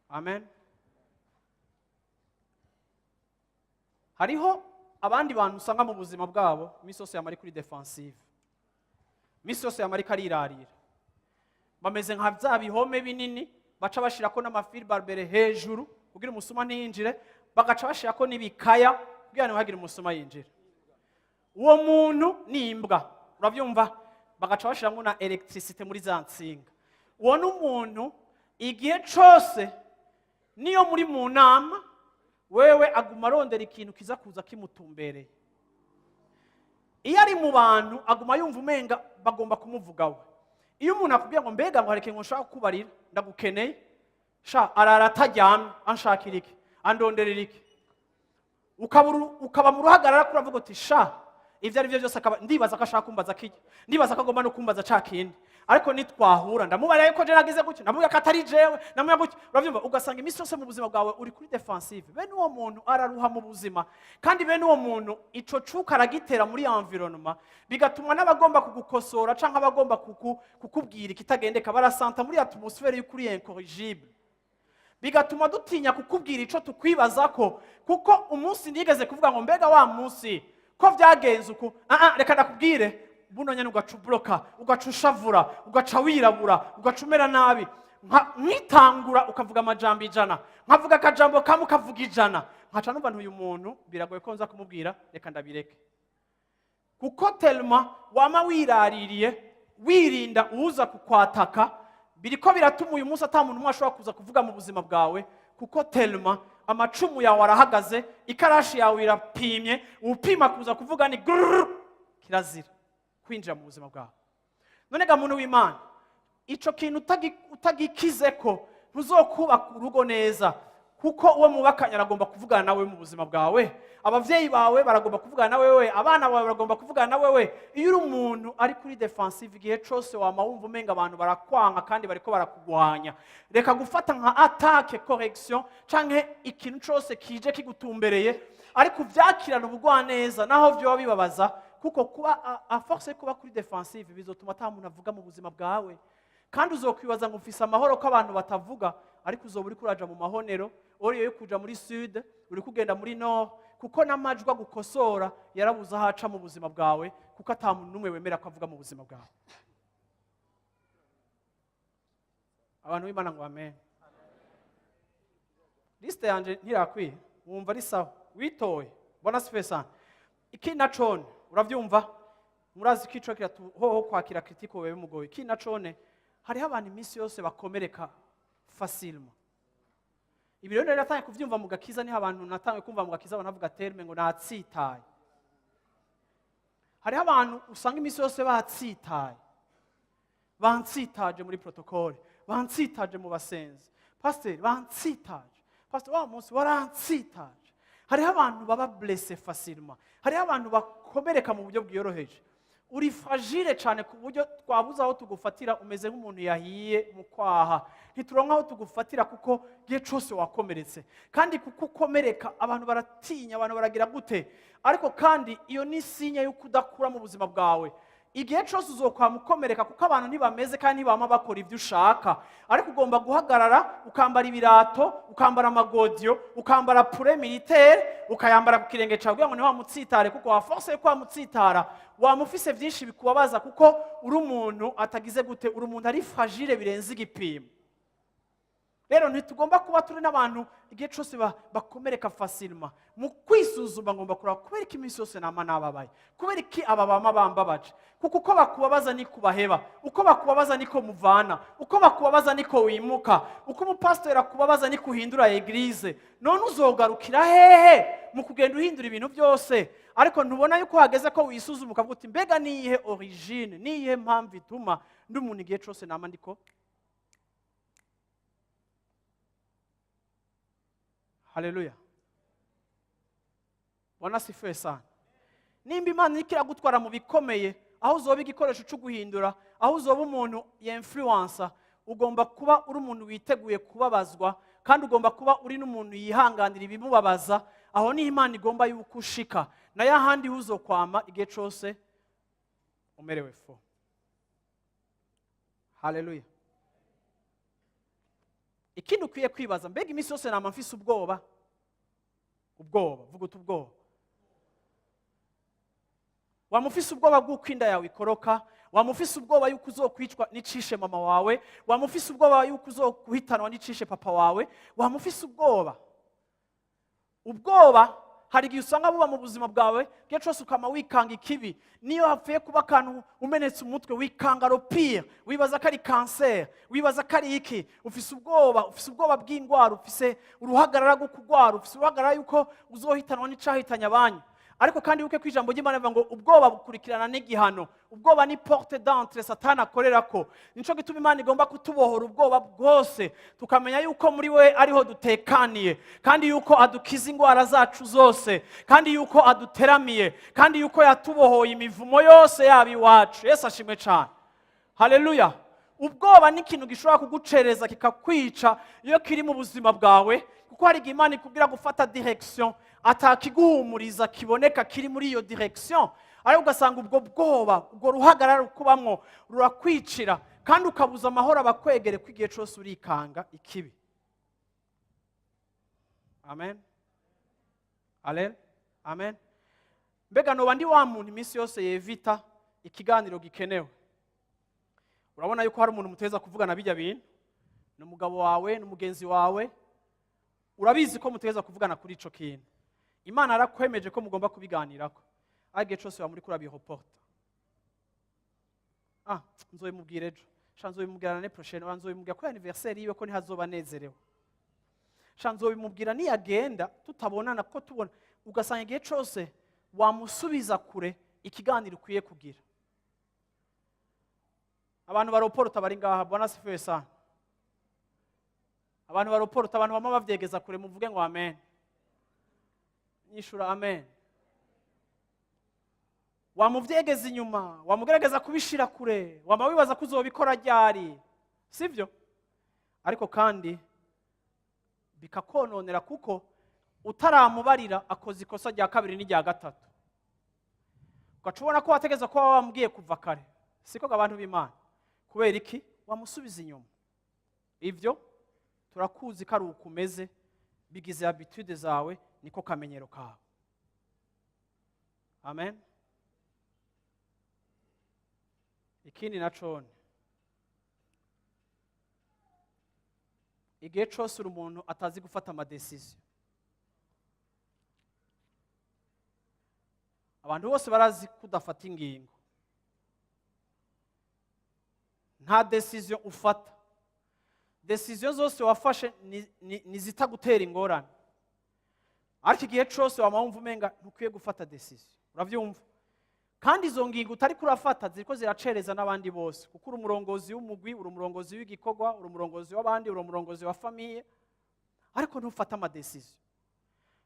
amen. Hariho abandi bantu usanga mu buzima bwabo iminsi yose yamara kuri défensive, iminsi yose yamara arirarira. Bameze nka bya bihome binini baca bashirako n'ama fils barbelés hejuru kugira umusuma ntiyinjire, bagaca bashirako n'ibikaya kugira ntihagire umusuma yinjira. Uwo muntu ni imbwa, urabyumva? Bagaca bashiramo na électricité muri za nsinga. Uwo ni umuntu igihe cose niyo muri mu nama, wewe aguma arondera ikintu kiza kuza kimutumbereye. Iyo ari mu bantu, aguma yumva umenga bagomba kumuvugawe. Iyo umuntu akubwiye ngo: "Mbega ngo hari ikintu nshaka kukubarira, ndagukeneye," sha arara ataryamye: "Anshakira iki? Andonderera iki?" Ukaba mu ruhagarara, kuravuga uti: "Sha, ibyo ari byo byose akaba ndibaza ko ashaka kumbaza kijya, ndibaza ko agomba no kumbaza ca kindi, ariko nitwahura ndamubarira yuko je nagize gutya, ndamubwira ko atari jewe, ndamubwira gutya." Urabyumva? Ugasanga iminsi yose mu buzima bwawe uri kuri défensive. Bene uwo muntu araruha mu buzima, kandi bene uwo muntu ico cuka aragitera muri environnement, bigatuma n'abagomba kugukosora canke abagomba kukubwira ikitagendeka barasanta muri atmosphère y'ukuri incorrigible, bigatuma dutinya kukubwira ico tukwibaza ko. Kuko umunsi nigeze kuvuga ngo: "Mbega wa munsi ko byagenze uku?" "Ah ah, reka ndakubwire." Buno nyene ugaca ubloka, ugaca ushavura, ugaca wirabura, ugaca umera nabi. Nkitangura ukavuga amajambo 100, nkavuga akajambo kamwe ukavuga 100, nkaca numva ntuyu muntu biragoye ko nza kumubwira, reka ndabireke, kuko tellement wama wiraririye, wirinda uza kukwataka, biriko biratuma uyu munsi ata muntu umwe ashobora kuza kuvuga mu buzima bwawe, kuko tellement amacumu yawe arahagaze, ikarashi yawe irapimye, upima kuza kuvuga ni grrrr, kirazira kwinjira mu buzima bwawe. None ga muntu w'Imana, ico kintu utagikizeko, ntuzokubaka urugo neza, kuko umuntu wese akeneye kuba Kuko uwo mubakanye aragomba kuvugana nawe mu buzima bwawe, abavyeyi bawe baragomba kuvugana na wewe, abana bawe baragomba kuvugana na wewe. Iyo uri umuntu ari kuri defensive igihe cose, wama wumva umenga abantu barakwanka kandi bariko barakugwanya. Reka gufata nka attaque correction canke ikintu cose kije kigutumbereye, ariko uvyakirana ubugwaneza naho vyoba bibabaza, kuko kuba à force yo kuba kuri defensive bizotuma ata muntu avuga mu buzima bwawe. Kandi uzokwibaza ngo mfise amahoro ko abantu batavuga, ariko uzoba uriko uraja mu mahonero oriyo yo kuja muri sud, uri kugenda muri nord, kuko n'amajwi agukosora yarabuze aho aca mu buzima bwawe, kuko ata muntu n'umwe wemera ko avuga mu buzima bwawe. Abantu b'Imana ngo amen. Liste yanje ntirakwiye, wumva ari sawa, witoye. Bwana asifiwe sana. Iki nacone uravyumva, murazi ko ico hoho kwakira critique wewe mugoye. Iki nacone, hariho abantu iminsi yose bakomereka facilement. Ibi rero natangiye kuvyumva mu gakiza, niho abantu natangiye kumva mu gakiza abantu bavuga terme ngo natsitaye. Hariho abantu usanga iminsi yose batsitaye, bansitaje muri protocole, bansitaje mu basenzi, pasiteri bansitaje, pasiteri wa munsi waransitaje. Hariho abantu baba blessé facilement, hariho abantu bakomereka mu buryo bwiyoroheje. Uri fragile cyane ku buryo twabuze aho tugufatira, umeze nk'umuntu yahiye mu kwaha, ntituronka aho tugufatira kuko igihe cyose wakomeretse. Kandi kuko ukomereka, abantu baratinya, abantu baragira gute. Ariko kandi iyo ni signe y'uko udakura mu buzima bwawe. Igihe cyose uzokwama ukomereka, kuko abantu ntibameze kandi ntibama bakora ibyo ushaka. Ariko ugomba guhagarara, ukambara ibirato, ukambara amagodiyo, ukambara pure militaire, ukayambara ku kirenge cyawe kugira ngo ntiwamutsitare, kuko wa force yo kwamutsitara waba ufise byinshi bikubabaza, kuko uri umuntu atagize gute, uri umuntu ari fragile birenze igipimo. Rero ntitugomba kuba turi n'abantu igihe cyose bakomereka facilement. Mu kwisuzuma ngomba kureba kubera ko iminsi yose nama nababaye, kubera iki aba bama bambabaje. Kuko uko bakubabaza niko ubaheba, uko bakubabaza niko muvana, uko bakubabaza niko wimuka, uko umupasitori akubabaza niko uhindura église. None uzogarukira hehe mu kugenda uhindura ibintu byose? Ariko ntubona yuko hageze ko wisuzuma ukavuga uti: "Mbega niyihe origine, niyihe mpamvu ituma ndi umuntu igihe cyose nama ndiko?" Haleluya, Bwana asifiwe sana. Nimba Imana iriko iragutwara mu bikomeye, aho uzoba igikoresho cyo guhindura, aho uzoba umuntu y'influencer, ugomba kuba uri umuntu witeguye kubabazwa, kandi ugomba kuba uri n'umuntu yihanganira ibimubabaza. Aho niho Imana igomba yuko ushika, nayo ahandi uzokwama igihe cyose umerewe fo. Haleluya. Ikindi ukwiye kwibaza: mbega iminsi yose nama mfise ubwoba? Ubwoba, vuga uti ubwoba. Wama ufise ubwoba bw'uko inda yawe ikoroka, wama ufise ubwoba yuko uzokwicwa n'icishe mama wawe, wama ufise ubwoba yuko uzoguhitanwa n'icishe papa wawe, wama ufise ubwoba. Ubwoba hari igihe usanga buba mu buzima bwawe igihe cyose, ukama wikanga ikibi. Niyo hapfuye kuba akantu umenetse umutwe, wikanga le pire, wibaza ko ari kanseri, wibaza ko ari iki. Ufise ubwoba, ufise ubwoba bw'indwara, ufise uruhagarara rwo kurwara, ufise uruhagarara yuko uzohitanwa n'icahitanye abanyu. Ariko kandi wibuke ko ijambo ry'Imana rivuga ngo ubwoba bukurikirana n'igihano. Ubwoba ni porte d'entrée Satani akorerako. Nico gituma Imana igomba kutubohora ubwoba bwose, tukamenya yuko muri we ariho dutekaniye, kandi yuko adukiza indwara zacu zose, kandi yuko aduteramiye, kandi yuko yatubohoye imivumo yose yaba iwacu. Yesu ashimwe cyane. Haleluya. Ubwoba ni ikintu gishobora kugucereza kikakwica iyo kiri mu buzima bwawe, kuko hari igihe Imana ikubwira gufata direction, atakiguhumuriza kiboneka kiri muri iyo direction, ariko ugasanga ubwo bwoba, ubwo ruhagarara ukubamwo rurakwicira, kandi ukabuza amahoro abakwegere ko igihe cyose urikanga ikibi. Amen, amen, amen. Mbega noba ndi wa muntu iminsi yose yevita ikiganiro gikenewe? Urabona yuko hari umuntu muteza kuvugana bijya bintu, ni umugabo wawe, ni umugenzi wawe, urabizi ko muteza kuvugana kuri ico kintu. Imana yarakwemeje ko mugomba kubiganirako, ariko igihe cyose waba muri kurabireporta: "Ah, nzobimubwira ejo sha, nzobimubwira l'année prochaine, oya, nzobimubwira kuri anniversaire yiwe ko ntihazoba anezerewe sha, nzobimubwira niyagenda tutabonana ko tubona." Ugasanga igihe cyose wamusubiza kure ikiganiro ukwiye kugira. Abantu bareporta bari ngaha? Bwana asifiwe sana. Abantu bareporta, Abantu bareporta, abantu bama bavyegeza kure, muvuge ngo amen. Nyishura amen. Wamuvyegeza inyuma, wamugerageza kubishira kure, wama wibaza ko uzobikora ryari, sivyo? Ariko kandi bikakononera, kuko utaramubarira akoze ikosa rya kabiri n'irya gatatu, ugaca ubona ko wategeza kuba wamubwiye kuva kare. Siko abantu b'Imana? Kubera iki wamusubiza inyuma? Ibyo turakuzi ko ari uko umeze, bigize habitude zawe, niko kamenyero kawe. Amen. Ikindi nacone, igihe cose uri umuntu atazi gufata ama décision. Abantu bose barazi kudafata ingingo, nta décision ufata. Décision zose wafashe ni zitagutera ingorane, ariko igihe cose wama wumva umenga ntukwiye gufata décision. Uravyumva? Kandi izo ngingo utari kurafata ziriko ziracereza n'abandi bose, kuko uri umurongozi w'umugwi, uri umurongozi w'igikorwa, uri umurongozi w'abandi, uri umurongozi wa famille, ariko ntufate ama décision.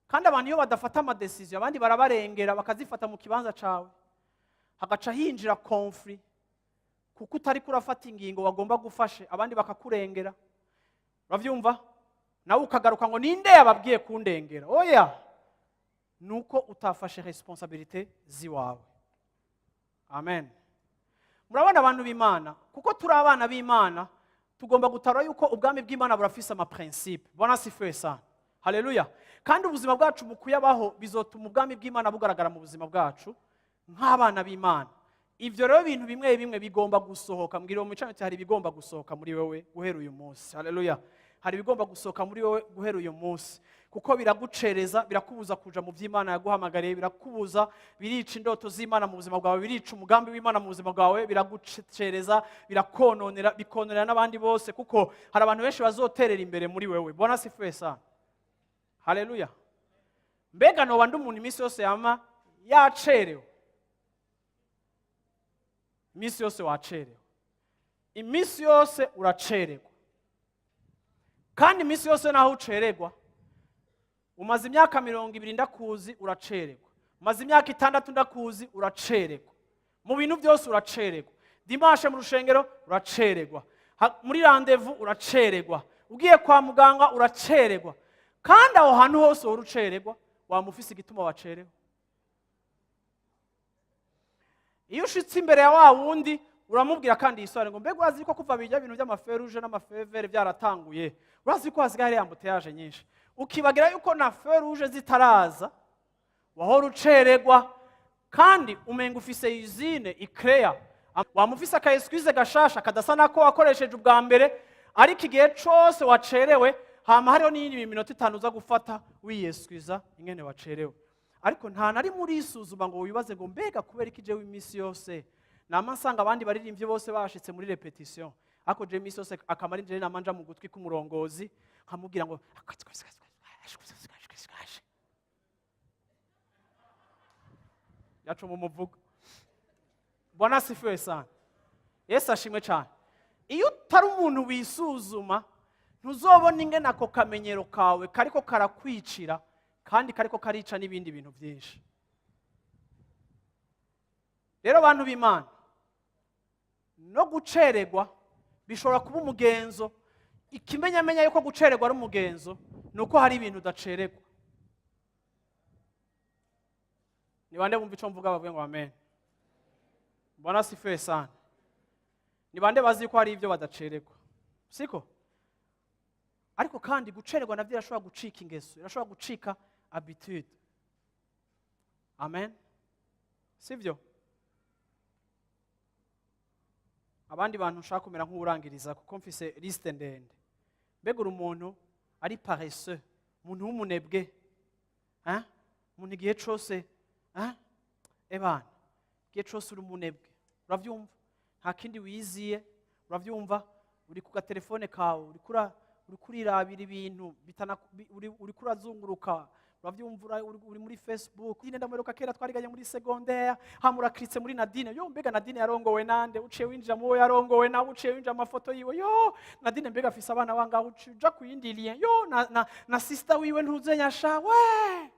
Kandi abantu iyo badafata ama décision, abandi barabarengera bakazifata mu kibanza cawe, hagaca hinjira conflit, kuko utari kurafata ingingo wagomba gufashe, abandi bakakurengera. Uravyumva? Nawe ukagaruka ngo ninde yababwiye kundengera? Oya, nuko utafashe responsabilité ziwawe. Amen. Murabona, abantu b'Imana, kuko turi abana b'Imana, tugomba gutara yuko ubwami bw'Imana burafise ama principe. Bwana asifiwe sana, haleluya. Kandi ubuzima bwacu mu kuyabaho bizotuma ubwami bw'Imana bugaragara mu buzima bwacu nk'abana b'Imana. Ivyo rero, bintu bimwe bimwe bigomba gusohoka. Mbwira uwo mwicanyi, hari ibigomba gusohoka muri wewe guhera uyu munsi. Haleluya. Hari ibigomba gusohoka muri wowe guhera uyu munsi, kuko biragucereza, birakubuza kuja mu by'Imana yaguhamagariye, birakubuza, birica indoto z'Imana mu buzima bwawe, birica umugambi w'Imana mu buzima bwawe, biragucereza, birakononera, bikononera n'abandi bose, kuko hari abantu benshi bazoterera imbere muri wewe. Bwana asifiwe sana, haleluya. Mbega noba ndi umuntu iminsi yose yama yacerewe? Iminsi yose wacerewe, iminsi yose uracererwa. Kandi iminsi yose naho ucererwa, umaze imyaka 20 ndakuzi, uracererwa. Umaze imyaka 6 ndakuzi, uracererwa. Mu bintu byose uracererwa. Dimanche mu rushengero uracererwa, muri rendez-vous uracererwa, ugiye kwa muganga uracererwa. Kandi aho hantu hose wowe ucererwa, waba ufise igituma wacerewe. Iyo ushitse imbere ya wa wundi, uramubwira kandi yisore ngo: "Mbega urazi ko kuva bijya ibintu by'ama feux rouges n'ama feux verts byaratanguye, urazi ko hasigaye hari embouteillage nyinshi?" Ukibagira yuko na feux rouges zitaraza wahora ucererwa. Kandi umenga ufise usine ikeya, waba ufise aka excuse gashasha kadasa nako wakoresheje ubwa mbere, ariko igihe cose wacerewe hama hariho n'iyindi minota 5 uza gufata wiyeswiza ingene wacerewe. Ariko nta na rimwe urisuzuma ngo wibaze ngo: "Mbega kubera iki jewe iminsi yose nama nsanga abandi baririmbyi bose bashitse muri répétition, ariko jewe iminsi yose akamara injere nama nja mu gutwi k'umurongozi nkamubwira ngo yacu mu muvugo?" Bwana asifiwe sana, Yesu ashimwe cyane. Iyo utari umuntu wisuzuma, ntuzobona ingene ako kamenyero kawe kariko karakwicira, kandi kariko karica n'ibindi bintu byinshi. Rero bantu b'Imana, no gucererwa bishobora kuba umugenzo. Ikimenyamenya yuko gucererwa ari umugenzo ni uko hari ibintu udacererwa. Ni bande bumva icyo mvuga bavuge ngo amen. Bwana asifiwe sana. Ni bande bazi ko hari ibyo badacererwa? Siko? Ariko kandi gucererwa nabyo irashobora gucika ingeso, irashobora gucika habitude. Amen, sibyo? Abandi bantu nshaka kumera nk'uwurangiriza, kuko mfise liste ndende. Mbega uri umuntu ari paresseux, umuntu w'umunebwe, hein? Umuntu igihe cose, hein? Ebana, igihe cose uri umunebwe. Uravyumva? Nta kindi wiziye. Uravyumva? Uri ku gatelefone kawe, uri kura Uriko urirabira ibintu uriko urazunguruka, uravyumva, uri muri Facebook. Nyine ndamuheruka kera, twariganye muri secondaire. Hama urakiritse muri Nadine. Yo, mbega Nadine yarongowe nande? Uciye winjira mu wo yarongowe nawe, uciye winjira mu mafoto yiwe. Yo, Nadine mbega afise abana bangahe? Uciye uja ku yindi lien. Yo, na sister wiwe ntuzenyasha we.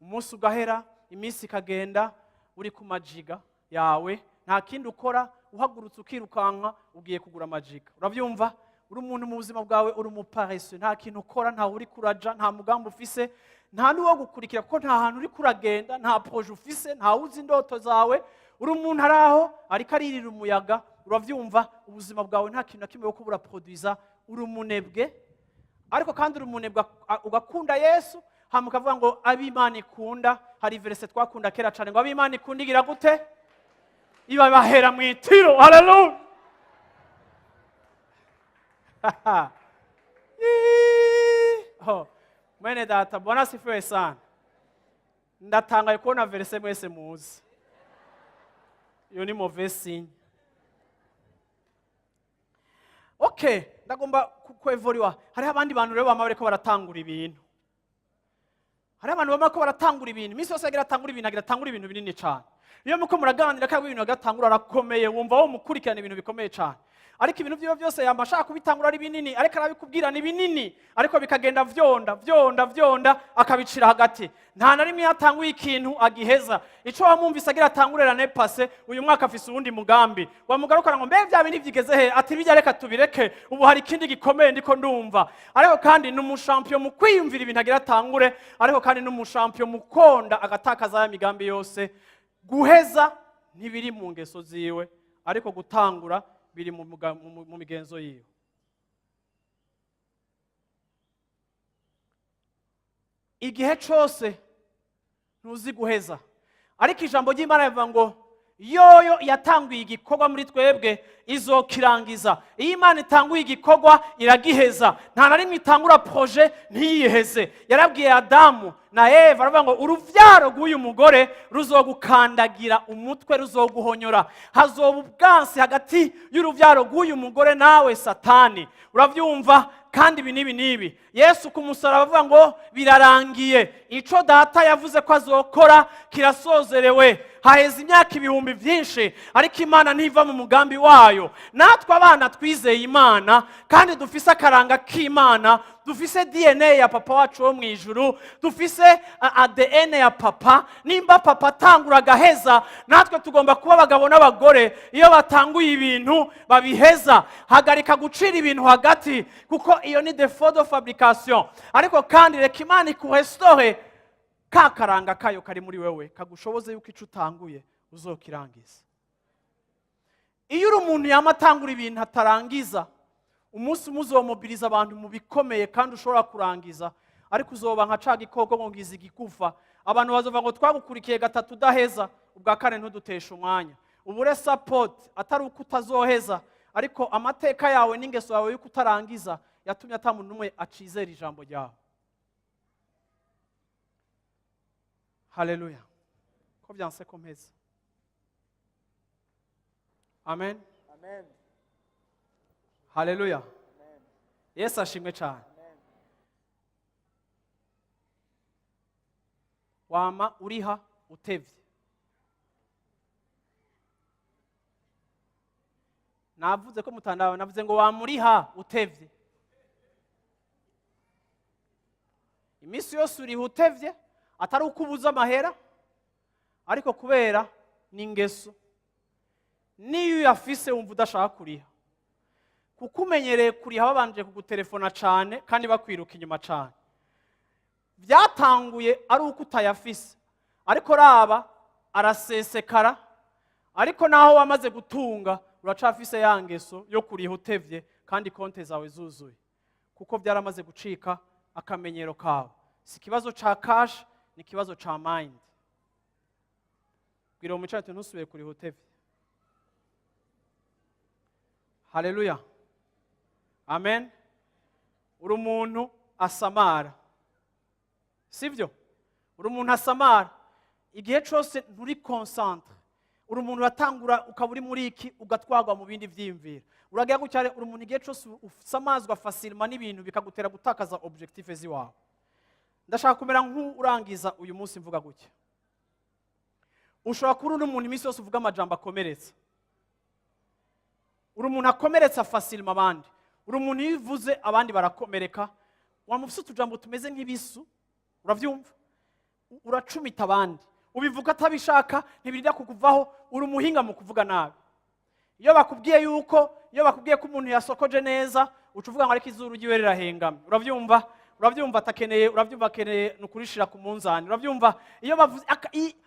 Umunsi ugahera, iminsi ikagenda, uri ku majiga yawe, nta kindi ukora. Uhagurutse ukirukanka ugiye kugura amajiga. Urabyumva, uri umuntu mu buzima bwawe uri umuparesseux, nta kintu ukora, ntawe uri kuraja, nta mugambi ufise, nta n'uwo gukurikira, kuko nta hantu uri kuragenda, nta projet ufise, ntawe uzi indoto zawe. Uri umuntu ari aho ariko aririra umuyaga. Urabyumva, ubuzima bwawe nta kintu na kimwe wo kubura produiza. Uri umunebwe, ariko kandi uri umunebwe ugakunda Yesu. Hama ukavuga ngo ab'Imana ikunda, hari verset twakunda kera cyane ngo ab'Imana ikunda igira gute? Ibabahera mu itiro. Haleluya! Oh, mwene data, Bwana asifiwe sana. Ndatangaye kubona verset mwese muzi. Iyo ni mauvais signe. Okay, ndagomba kwevoriwa. Hariho abandi bantu rero bama bariko baratangura ibintu. Hariho abantu bama bariko baratangura ibintu. Iminsi yose agira atangura ibintu, agira atangura ibintu binini cyane. Iyo muko muraganira kandi ibintu agatangura arakomeye, wumva wo mukurikirana ibintu bikomeye cyane. Ariko ibintu byiwe byose yamba ashaka kubitangura ari binini, ariko arabikubwira ni binini, ariko bikagenda vyonda vyonda vyonda, akabicira hagati. Nta na rimwe iyo atanguye ikintu agiheza. Ico wamwumvise agira atangure l'année passée, uyu mwaka afise uwundi mugambi. Wamugarukana ngo mbe bya bindi byigeze he? Ati bijya reka tubireke, ubu hari ikindi gikomeye ndiko ndumva. Ariko kandi ni umushampiyo mu kwiyumvira ibintu agira atangure, ariko kandi ni umushampiyo mu konda agatakaza ya migambi yose. Guheza ntibiri mu ngeso ziwe, ariko gutangura biri mu migenzo yiwe. Igihe cose ntuzi guheza, ariko ijambo ry'Imana rivuga ngo yoyo yatanguye igikorwa muri twebwe izokirangiza. Iyo Imana itanguye igikorwa iragiheza. Nta na rimwe itangura projet ntiyiheze. Yarabwiye Adamu na Eva, aravuga ngo uruvyaro rw'uyu mugore ruzogukandagira umutwe, ruzoguhonyora. Hazoba ubwansi hagati y'uruvyaro rw'uyu mugore nawe Satani. Uravyumva? Kandi ibi n'ibi n'ibi, Yesu ku musaraba avuga ngo birarangiye. Ico Data yavuze ko azokora kirasozerewe. Haheze imyaka ibihumbi byinshi, ariko Imana ntiva mu mugambi wayo. Natwe abana twizeye Imana kandi dufise akaranga k'Imana, dufise DNA ya papa wacu wo mu ijuru, dufise ADN ya papa. Nimba papa atangura agaheza, natwe tugomba kuba abagabo n'abagore iyo batanguye ibintu babiheza. Hagarika gucira ibintu hagati, kuko iyo ni défaut de fabrication. Ariko kandi reka Imana ikurestore ka karanga kayo kari muri wewe, kagushoboze yuko ico utanguye uzokirangiza. Iyo uri umuntu yama atangura ibintu atarangiza, umunsi umwe uzomobiriza abantu mu bikomeye kandi ushobora kurangiza, ariko uzoba nka ca gikoko ngo ngize igigufa. Abantu bazova ngo twagukurikiye gatatu udaheza, ubwa kane ntuduteshe umwanya, ubure support. Atari uko utazoheza, ariko amateka yawe n'ingeso yawe yuko utarangiza yatumye ata muntu n'umwe acizera ijambo ryawe. Haleluya! Ko byanse ko mpeza. Amen. Amen. Haleluya! Yesu ashimwe cyane. Amen. Wama uriha utevye. Navuze ko mutandawe, navuze ngo wamuriha utevye. Iminsi yose uriha utevye, atari uko ubuze amahera, ariko kubera n'ingeso. Niyo uyafise wumva udashaka kuriha, kuko umenyereye kuriha babanje kugutelefona cane kandi bakwiruka inyuma cane. Byatanguye ari uko utayafise, ariko raba arasesekara. Ariko naho wamaze gutunga, uracafise ya ngeso yo kuriha utevye kandi konte zawe zuzuye, kuko byaramaze gucika akamenyero kawe. Si ikibazo ca cash, ni ikibazo ca mind. Bwira uwo mwicaye ati ntusubire kuriha utevye. Haleluya, amen. Uri umuntu asamara, sibyo? Uri umuntu asamara igihe cyose, nturi concentré. Uri umuntu uratangura ukaba uri muri iki, ugatwarwa mu bindi vyiyumviro. Uragira gutya, uri umuntu igihe cyose usamazwa facilement n'ibintu, bikagutera gutakaza objectif ziwawe. Ndashaka kumera nk'urangiza uyu munsi mvuga gutya: ushobora kuba uri umuntu iminsi yose uvuga amajambo akomeretsa. Uri umuntu akomeretsa facilement abandi. Uri umuntu iyo uvuze abandi barakomereka. Wamufise utujambo tumeze nk'ibisu, uravyumva, uracumita abandi, ubivuga atabishaka, ntibirinda kukuvaho. Uri umuhinga mu kuvuga nabi. Iyo bakubwiye ko umuntu yasokoje neza, uca uvuga ngo ariko izuru ryiwe rirahengamye. Urabyumva, atakeneye, urabyumva, akeneye ni ukurishira ku munzani. Urabyumva, iyo bavuze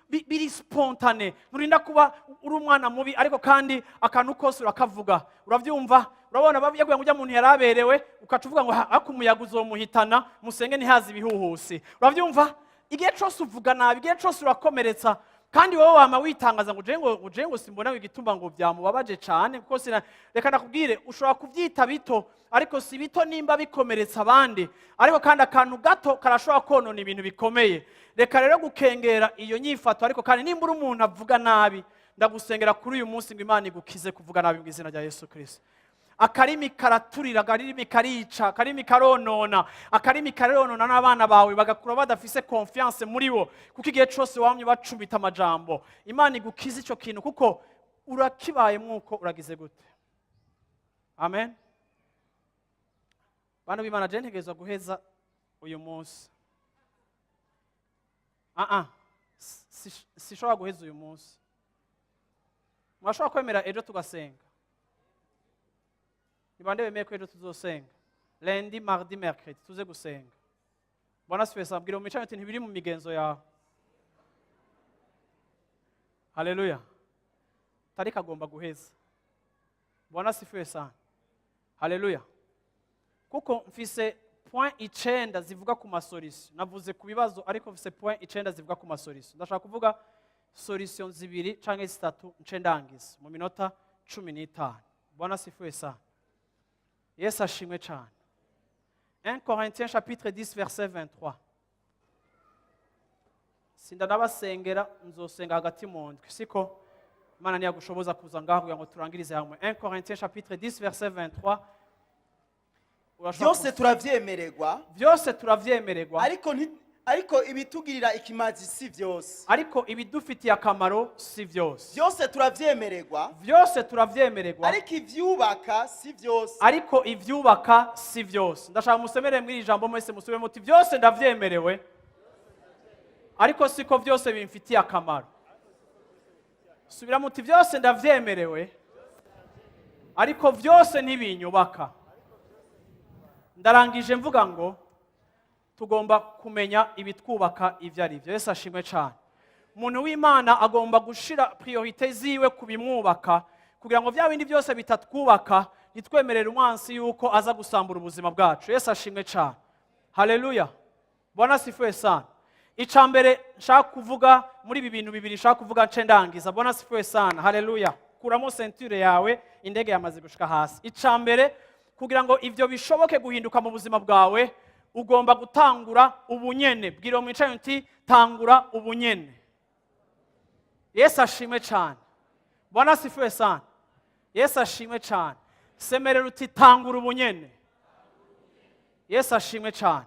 biri spontané, nturinda kuba uri umwana mubi, ariko kandi akantu kose urakavuga. Urabyumva, urabona yaguye ngo ujya muntu yaraberewe, ukaca uvuga ngo ariko umuyaga uzomuhitana, musenge ntihaze ibihuhusi. Urabyumva, igihe cyose uvuga nabi, igihe cyose urakomeretsa, kandi wowe wama witangaza ngo ngo je ngo simbona igituma ngo byamubabaje cyane, kuko sina. Reka nakubwire, ushobora kubyita bito, ariko si bito nimba bikomeretsa abandi. Ariko kandi akantu gato karashobora konona ibintu bikomeye. Reka rero gukengera iyo nyifato. Ariko kandi nimba uri umuntu avuga nabi, ndagusengera kuri uyu munsi ngo Imana igukize kuvuga nabi mu izina rya Yesu Kirisito. Akarimi karaturira, akarimi karica, akarimi karonona, akarimi karonona n'abana bawe bagakura badafise confiance muri bo, kuko igihe cyose wamye bacumita amajambo. Imana igukize icyo kintu, kuko urakibaye mwuko uragize gute. Amen. Bantu b'Imana, je ntegerezwa guheza uyu munsi. Ah ah, sishobora guheza uyu munsi. Mwashobora kwemera ejo tugasenga? Ni bande bemeye ko ejo tuzosenga? Lundi, mardi, mercredi tuze gusenga. Bwana asifiwe sana. Bwira mu ati ntibiri mu migenzo yawe. Haleluya. Tariki agomba guheza. Bwana asifiwe sana. Haleluya. Kuko mfise point 9 zivuga ku ma solutions. Navuze ku bibazo, ariko mfise point 9 zivuga ku ma solutions. Ndashaka kuvuga solution zibiri canke zitatu, nce ndangiza mu minota 15. Bwana asifiwe sana. Yesu ashimwe cyane. 1 Corinthiens chapitre 10 verset 23. Sindanabasengera, nzosenga hagati mu ndwi, siko? Imana ntiyagushoboza kuza ngaho kugira ngo turangirize hamwe. 1 Corinthiens chapitre 10 verset 23. Urashobora Byose turavyemererwa, Byose turavyemererwa, ariko ibitugirira ikimazi si byose. Ariko ibidufitiye akamaro si byose. Byose turavyemererwa, Byose turavyemererwa, ariko ivyubaka si byose. Ariko ivyubaka si byose. Ndashaka musomere muri iri jambo mwese, musubire muti: byose ndavyemerewe, ariko siko byose bimfitiye akamaro. Subira muti: byose ndavyemerewe, ariko byose ntibinyubaka. Ndarangije mvuga ngo tugomba kumenya ibitwubaka ibyo ari byo. Yesu ashimwe cyane. Umuntu w'Imana agomba gushira priorité ziwe ku bimwubaka, kugira ngo bya bindi byose bitatwubaka ntitwemerere umwansi yuko aza gusambura ubuzima bwacu. Yesu ashimwe cyane. Haleluya. Bwana asifiwe sana. Icya mbere nshaka kuvuga muri ibi bintu bibiri nshaka kuvuga, nce ndangiza. Bwana asifiwe sana. Haleluya. Kuramo ceinture yawe, indege yamaze gushika hasi. Icya mbere, kugira ngo ibyo bishoboke guhinduka mu buzima bwawe, ugomba gutangura ubunyene. Bwira mwicaye uti: tangura ubunyene. Yesu ashimwe cyane. Bwana asifiwe sana. Yesu ashimwe cyane. Semerera uti: tangura ubunyene. Yesu ashimwe cyane.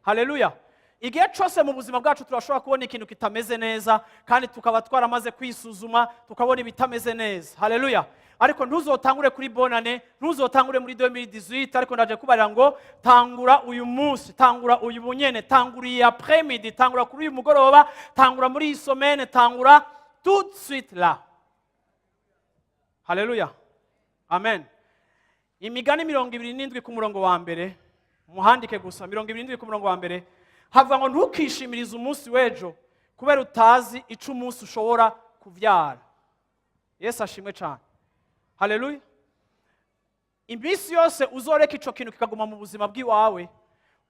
Haleluya. Igihe cyose mu buzima bwacu turashobora kubona ikintu kitameze neza, kandi tukaba twaramaze kwisuzuma tukabona ibitameze neza. Haleluya. Ariko ntuzotangure kuri bonane, ntuzotangure muri 2018. Ariko ndaje kubarira ngo tangura uyu munsi, tangura uyu bunyene, tangura iyi après-midi, tangura kuri uyu mugoroba, tangura muri iyi semaine, tangura tout de suite là. Haleluya. Amen. Imigani 27 ku murongo wa mbere, muhandike gusa, 27 ku murongo wa mbere, havuga ngo: ntukishimirize umunsi w'ejo, kubera utazi ico umunsi ushobora kuvyara. Yesu ashimwe cyane. Haleluya. Iminsi yose uzoreka ico kintu kikaguma mu buzima bw'iwawe,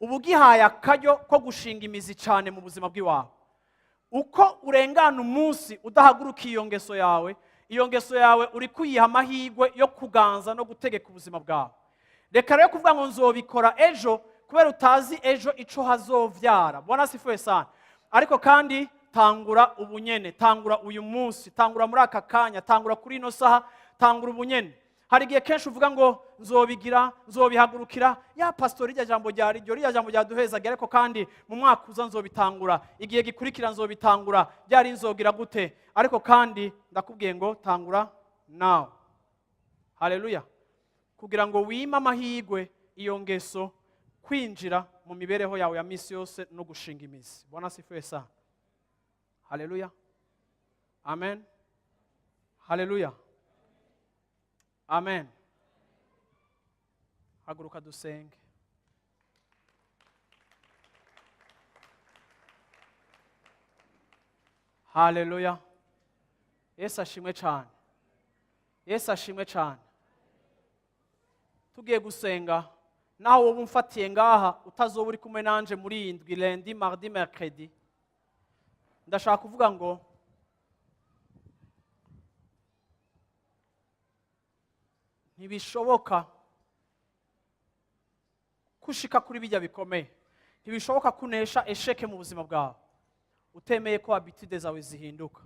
uba ugihaye akaryo ko gushinga imizi cyane mu buzima bw'iwawe. Uko urengana umunsi udahaguruka iyo ngeso yawe, iyo ngeso yawe uri kuyiha amahirwe yo kuganza no gutegeka ubuzima bwawe. Reka rero kuvuga ngo nzobikora ejo, kubera utazi ejo ico hazovyara. Bwana asifiwe sana. Ariko kandi tangura ubunyene. Tangura ubunyene, tangura uyu munsi, tangura muri aka kanya, tangura kuri ino saha, tangura ubunyene. Hari igihe kenshi uvuga ngo nzobigira, nzobihagurukira, ya pastori, irya jambo ryari ryo, ririya jambo ryaduhezaga, ariko kandi mu mwaka uza nzobitangura, igihe gikurikira nzobitangura, ryari nzogira gute? Ariko kandi ndakubwiye ngo tangura nawe. Haleluya! Kugira ngo wime amahirwe iyo ngeso kwinjira mu mibereho yawe ya misi yose no gushinga imizi. Bwana asifiwe sana. Haleluya, amen. Haleluya, amen. Haguruka dusenge. Haleluya! Yesu ashimwe cyane, Yesu ashimwe cyane. Tugiye gusenga. Naho wowe umfatiye ngaha utazoba uri kumwe nanje muri iyi ndwi, lundi, mardi, mercredi, ndashaka kuvuga ngo ntibishoboka kushika kuri bijya bikomeye, ntibishoboka kunesha échec mu buzima bwawe utemeye ko habitudes zawe zihinduka.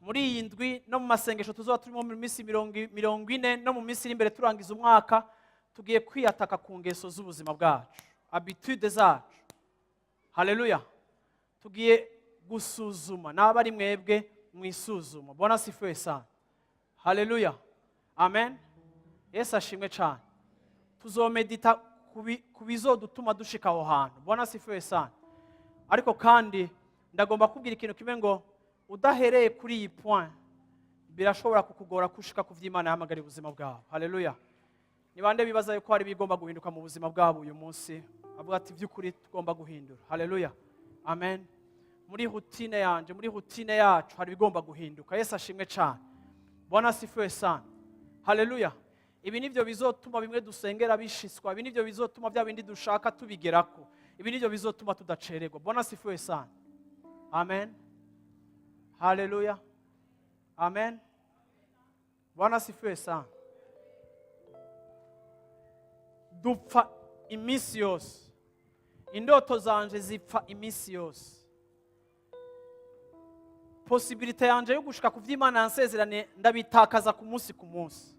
Muri iyi ndwi no mu masengesho tuzoba turimo mu minsi 40 no mu minsi iri imbere turangiza umwaka, tugiye kwiyataka ku ngeso z'ubuzima bwacu, habitudes zacu. Haleluya! Tugiye gusuzuma n'aba ari mwebwe mwisuzuma. Bwana asifiwe sana. Haleluya, amen. Yesu ashimwe cyane. Tuzomedita ku bizodutuma dushika aho hantu. Bwana asifiwe sana. Ariko kandi ndagomba kubwira ikintu kimwe, ngo udahereye kuri iyi point birashobora kukugora kushika ku vy'Imana yahamagariye ubuzima bwawe. Haleluya! Ni bande bibaza yuko hari ibigomba guhinduka mu buzima bwabo uyu munsi, avuga ati by'ukuri tugomba guhindura? Haleluya, amen. Muri routine yanje, muri routine yacu, hari ibigomba guhinduka. Yesu ashimwe cyane. Bwana asifiwe sana. Haleluya! Ibi nibyo bizotuma bimwe dusengera bishiswa, ibi nibyo bizotuma bya bindi dushaka tubigerako, ibi nibyo bizotuma tudacererwa. Bwana asifiwe sana. Amen. Haleluya, amen. Bwana asifiwe sana. Dupfa iminsi yose, indoto zanje zipfa iminsi yose, possibilité yanje yo gushika ku vy'Imana yansezerane ndabitakaza ku munsi ku munsi.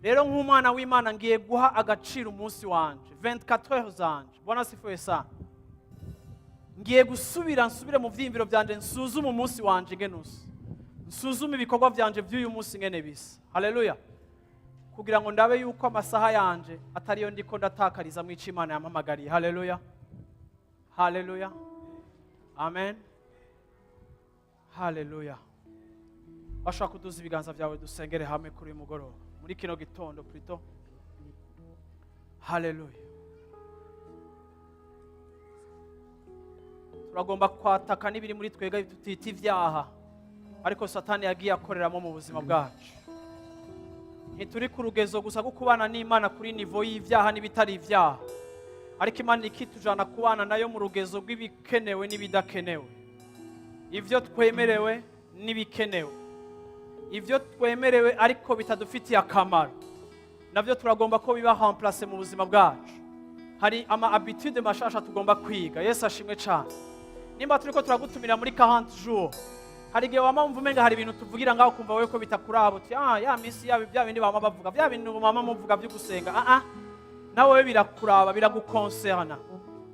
Rero nk'umwana w'Imana ngiye guha agaciro umunsi wanje, 24 heures zanje. Bwana asifiwe sana. Ngiye gusubira nsubire mu vyiyumviro vyanje, nsuzume umunsi wanje ngene usa, nsuzume ibikorwa vyanje vy'uyu munsi ngene bisa. Haleluya! Kugira ngo ndabe yuko amasaha yanje atariyo ndiko ndatakariza mu ico Imana yampamagariye. Haleluya, haleluya, amen. Haleluya! Bashobora kuduza ibiganza byawe, dusengere hamwe kuri uyu mugoroba, muri kino gitondo plutôt. Haleluya! Turagomba kwataka n'ibiri muri twebwe tutita ibyaha, ariko Satani yagiye akoreramo mu buzima bwacu. Ntituri ku rugezo gusa rwo kubana n'Imana kuri niveau y'ibyaha n'ibitari ibyaha, ariko Imana ikitujana kubana nayo mu rugezo rw'ibikenewe n'ibidakenewe, ibyo twemerewe n'ibikenewe, ibyo twemerewe ariko bitadufitiye akamaro, nabyo turagomba ko biba remplacé mu buzima bwacu. Hari ama habitude mashasha tugomba kwiga. Yesu ashimwe cyane. Nimba turiko turagutumira muri 40 jours, hari igihe wama wumva umenga hari ibintu tuvugira ngaho, ukumva wewe ko bitakuraba, uti ah, ya minsi yabo, bya bindi bama bavuga, bya bintu mama muvuga byo gusenga. Ah ah, nawe birakuraba, biragukonserna.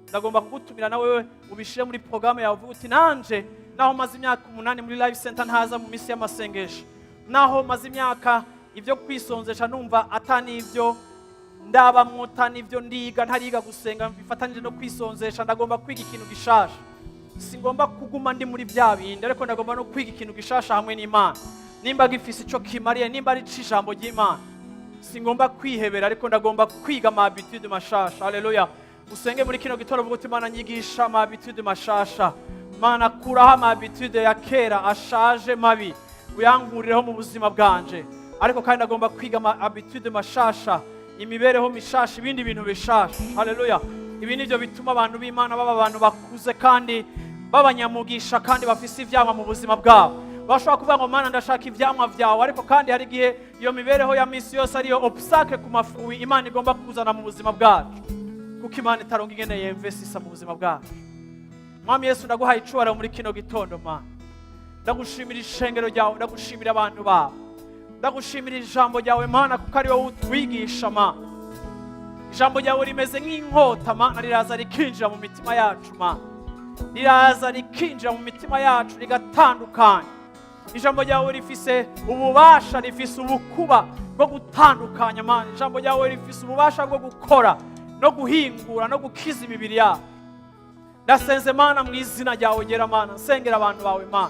Ndagomba kugutumira nawe ubishire muri programme yawe, uvuga uti nanje naho maze imyaka 8 muri Life Center ntaza mu minsi y'amasengesho, naho maze imyaka ibyo kwisonzesha numva atani ibyo ndabamwo, n'ibyo ndiga, ntariga gusenga bifatanije no kwisonzesha, ndagomba kwiga ikintu gishasha. Singomba kuguma ndi muri bya bindi, ariko ndagomba no kwiga ikintu gishasha hamwe n'Imana, nimba gifise ico kimariye, nimba ari ijambo ry'Imana. Singomba kwihebera, ariko ndagomba kwiga ama habitude mashasha. Haleluya! Usenge muri kino gitondo, uvuga uti: "Mana, nyigisha ama habitude mashasha. Mana, kuraho ama habitude ya kera ashaje mabi, uyankurireho mu buzima bwanje, ariko kandi ndagomba kwiga ama habitude mashasha, imibereho mishasha, ibindi bintu bishasha." Haleluya! Ibi nivyo bituma abantu b'Imana baba abantu bakuze kandi b'abanyamugisha kandi bafise ivyamwa mu buzima bwabo. Bashobora kuvuga ngo: "Mana, ndashaka ivyamwa vyawe," ariko kandi hari igihe iyo mibereho ya misi yose ariyo obstacle ku ma fruits Imana igomba kuzana mu buzima bwacu, kuko Imana itaronga ingene yemvesisa mu buzima bwacu. Mwami Yesu, ndaguhaye icubahiro muri kino gitondo. Mana, ndagushimira ishengero ryawe, ndagushimira abantu bawe, ndagushimira ijambo ryawe, Mana, kuko ari wowe utwigisha. Mana, ijambo ryawe rimeze nk'inkota. Mana, riraza rikinjira mu mitima yacu. Mana, riraza rikinjira mu mitima yacu, rigatandukanya. Ijambo ryawe rifise ububasha, rifise ubukuba bwo gutandukanya. Mana, ijambo ryawe rifise ububasha bwo gukora no guhingura no gukiza imibiri yacu. Ndasenze, Mana, mu izina ryawe ryera. Mana, nsengera abantu bawe. Mana,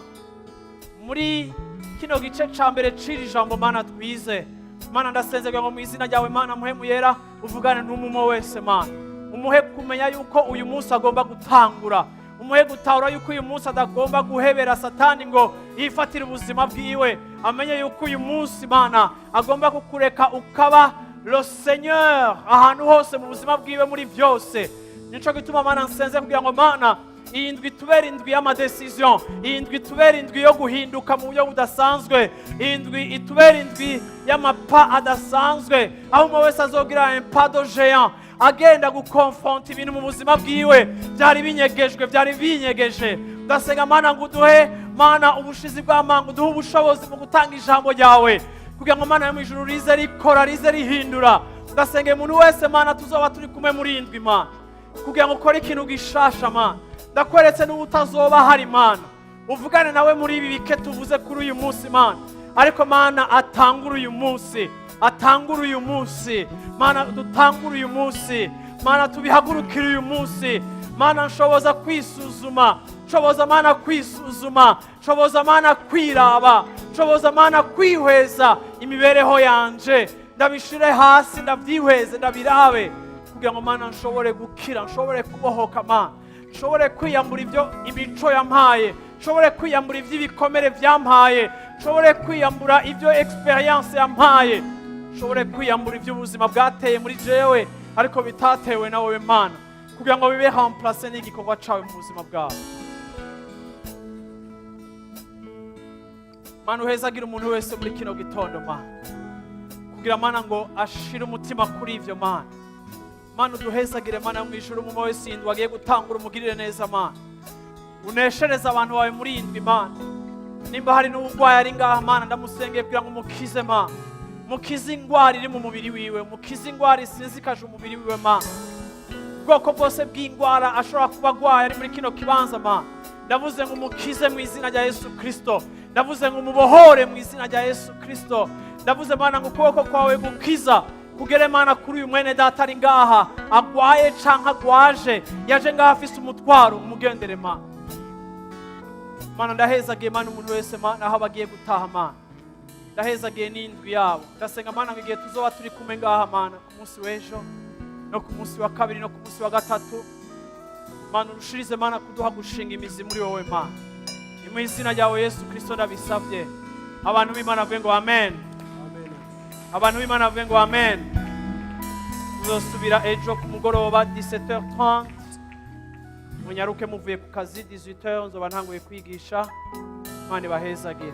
muri kino gice ca mbere c'iri jambo, Mana, twize, Mana, ndasenze kugira ngo mu izina ryawe, Mana, Mpwemu Yera, uvugane n'umwe wese. Mana, umuhe kumenya yuko uyu munsi agomba gutangura, umuhe gutahura yuko uyu munsi adagomba guhebera Satani ngo yifatire ubuzima bwiwe. Amenye yuko uyu munsi, Mana, agomba kukureka ukaba le Seigneur ahantu hose mu buzima bwiwe, muri byose. Nico gituma, Mana, nsenze kugira ngo, Mana, iyi ndwi tubere indwi y'ama décisions, iyi ndwi tubere indwi yo guhinduka mu buryo budasanzwe, iyi ndwi itubere indwi y'ama pas adasanzwe, aho umwe wese azogira un pas de géant, agenda gukonfronta ibintu mu buzima bwiwe byari binyegejwe, byari binyegeje. Ndasenga, Mana, ngo uduhe, Mana, ubushizi bw'amanga, uduhe ubushobozi mu gutanga ijambo ryawe, kugira ngo, Mana yo mu ijuru, rize rikora, rize rihindura. Ndasenga umuntu wese, Mana, tuzoba turi kumwe muri iyi ndwi, Mana, kugira ngo ukore ikintu gishasha. Mana, ndakweretse n'ubu utazoba hari, Mana, uvugane nawe muri ibi bike tuvuze kuri uyu munsi, Mana. Ariko, Mana, atangure uyu munsi, atangure uyu munsi. Mana, dutangure uyu munsi. Mana, tubihagurukire uyu munsi. Mana, nshoboza kwisuzuma, nshoboza, Mana, kwisuzuma, nshoboza, Mana, kwiraba, nshoboza, Mana, kwihweza imibereho yanje, ndabishire hasi, ndabyihweze, ndabirabe, kugira ngo, Mana, nshobore gukira, nshobore kubohoka. Mana, nshobore kwiyambura ibyo imico yampaye, nshobore kwiyambura iby'ibikomere byampaye, nshobore kwiyambura ibyo expérience yampaye, nshobore kwiyambura iby'ubuzima bwateye muri jewe ariko bitatewe na wowe, Mana, kugira ngo bibe remplacé n'igikorwa cawe mu buzima bwawe. Mana, uhezagira umuntu wese muri kino gitondo, Mana, kugira, Mana, ngo ashire umutima kuri ivyo. Mana, Mana, uduhezagire. Mana yo mu ijuru, umwe wese iyi ndwi agiye gutangura, umugirire neza. Mana, uneshereze abantu bawe muri iyi ndwi. Mana, nimba hari n'uburwayi ari ngaha, Mana, ndamusengeye kugira ngo umukize. Mana, mukize ingwara iri mu mubiri wiwe, mukize ingwara isinzikaje umubiri wiwe. Mana, ubwoko bwose bw'indwara ashobora kuba agwaye ari muri kino kibanza, Mana, ndavuze ngo umukize mu izina rya Yesu Kirisito. Ndavuze ngo umubohore mu izina rya Yesu Kirisito. Ndavuze, Mana, ngo ukuboko kwawe gukiza kugere, Mana, kuri uyu mwene data ari ngaha agwaye canke agwaje, yaje ngaha afise umutwaro, umugendere, Mana. Mana, ndahezagiye, Mana, umuntu wese, Mana, aho bagiye gutaha. Mana, ndahezagiye n'indwi yabo. Ndasenga, Mana, ngo igihe tuzoba turi kumwe ngaha, Mana, ku munsi w'ejo no ku munsi wa kabiri no ku munsi wa gatatu, Mana, urushirize, Mana, kuduha gushinga imizi muri wowe. Mana, ni mu izina ryawe Yesu Kirisito ndabisabye. Abantu b'Imana bavuge ngo amen. Abantu b'Imana bavuge ngo amen. Tuzosubira ejo ku mugoroba 17h30. Munyaruke muvuye ku kazi, 18h nzoba ntanguye kwigisha. Imana ibahezagire.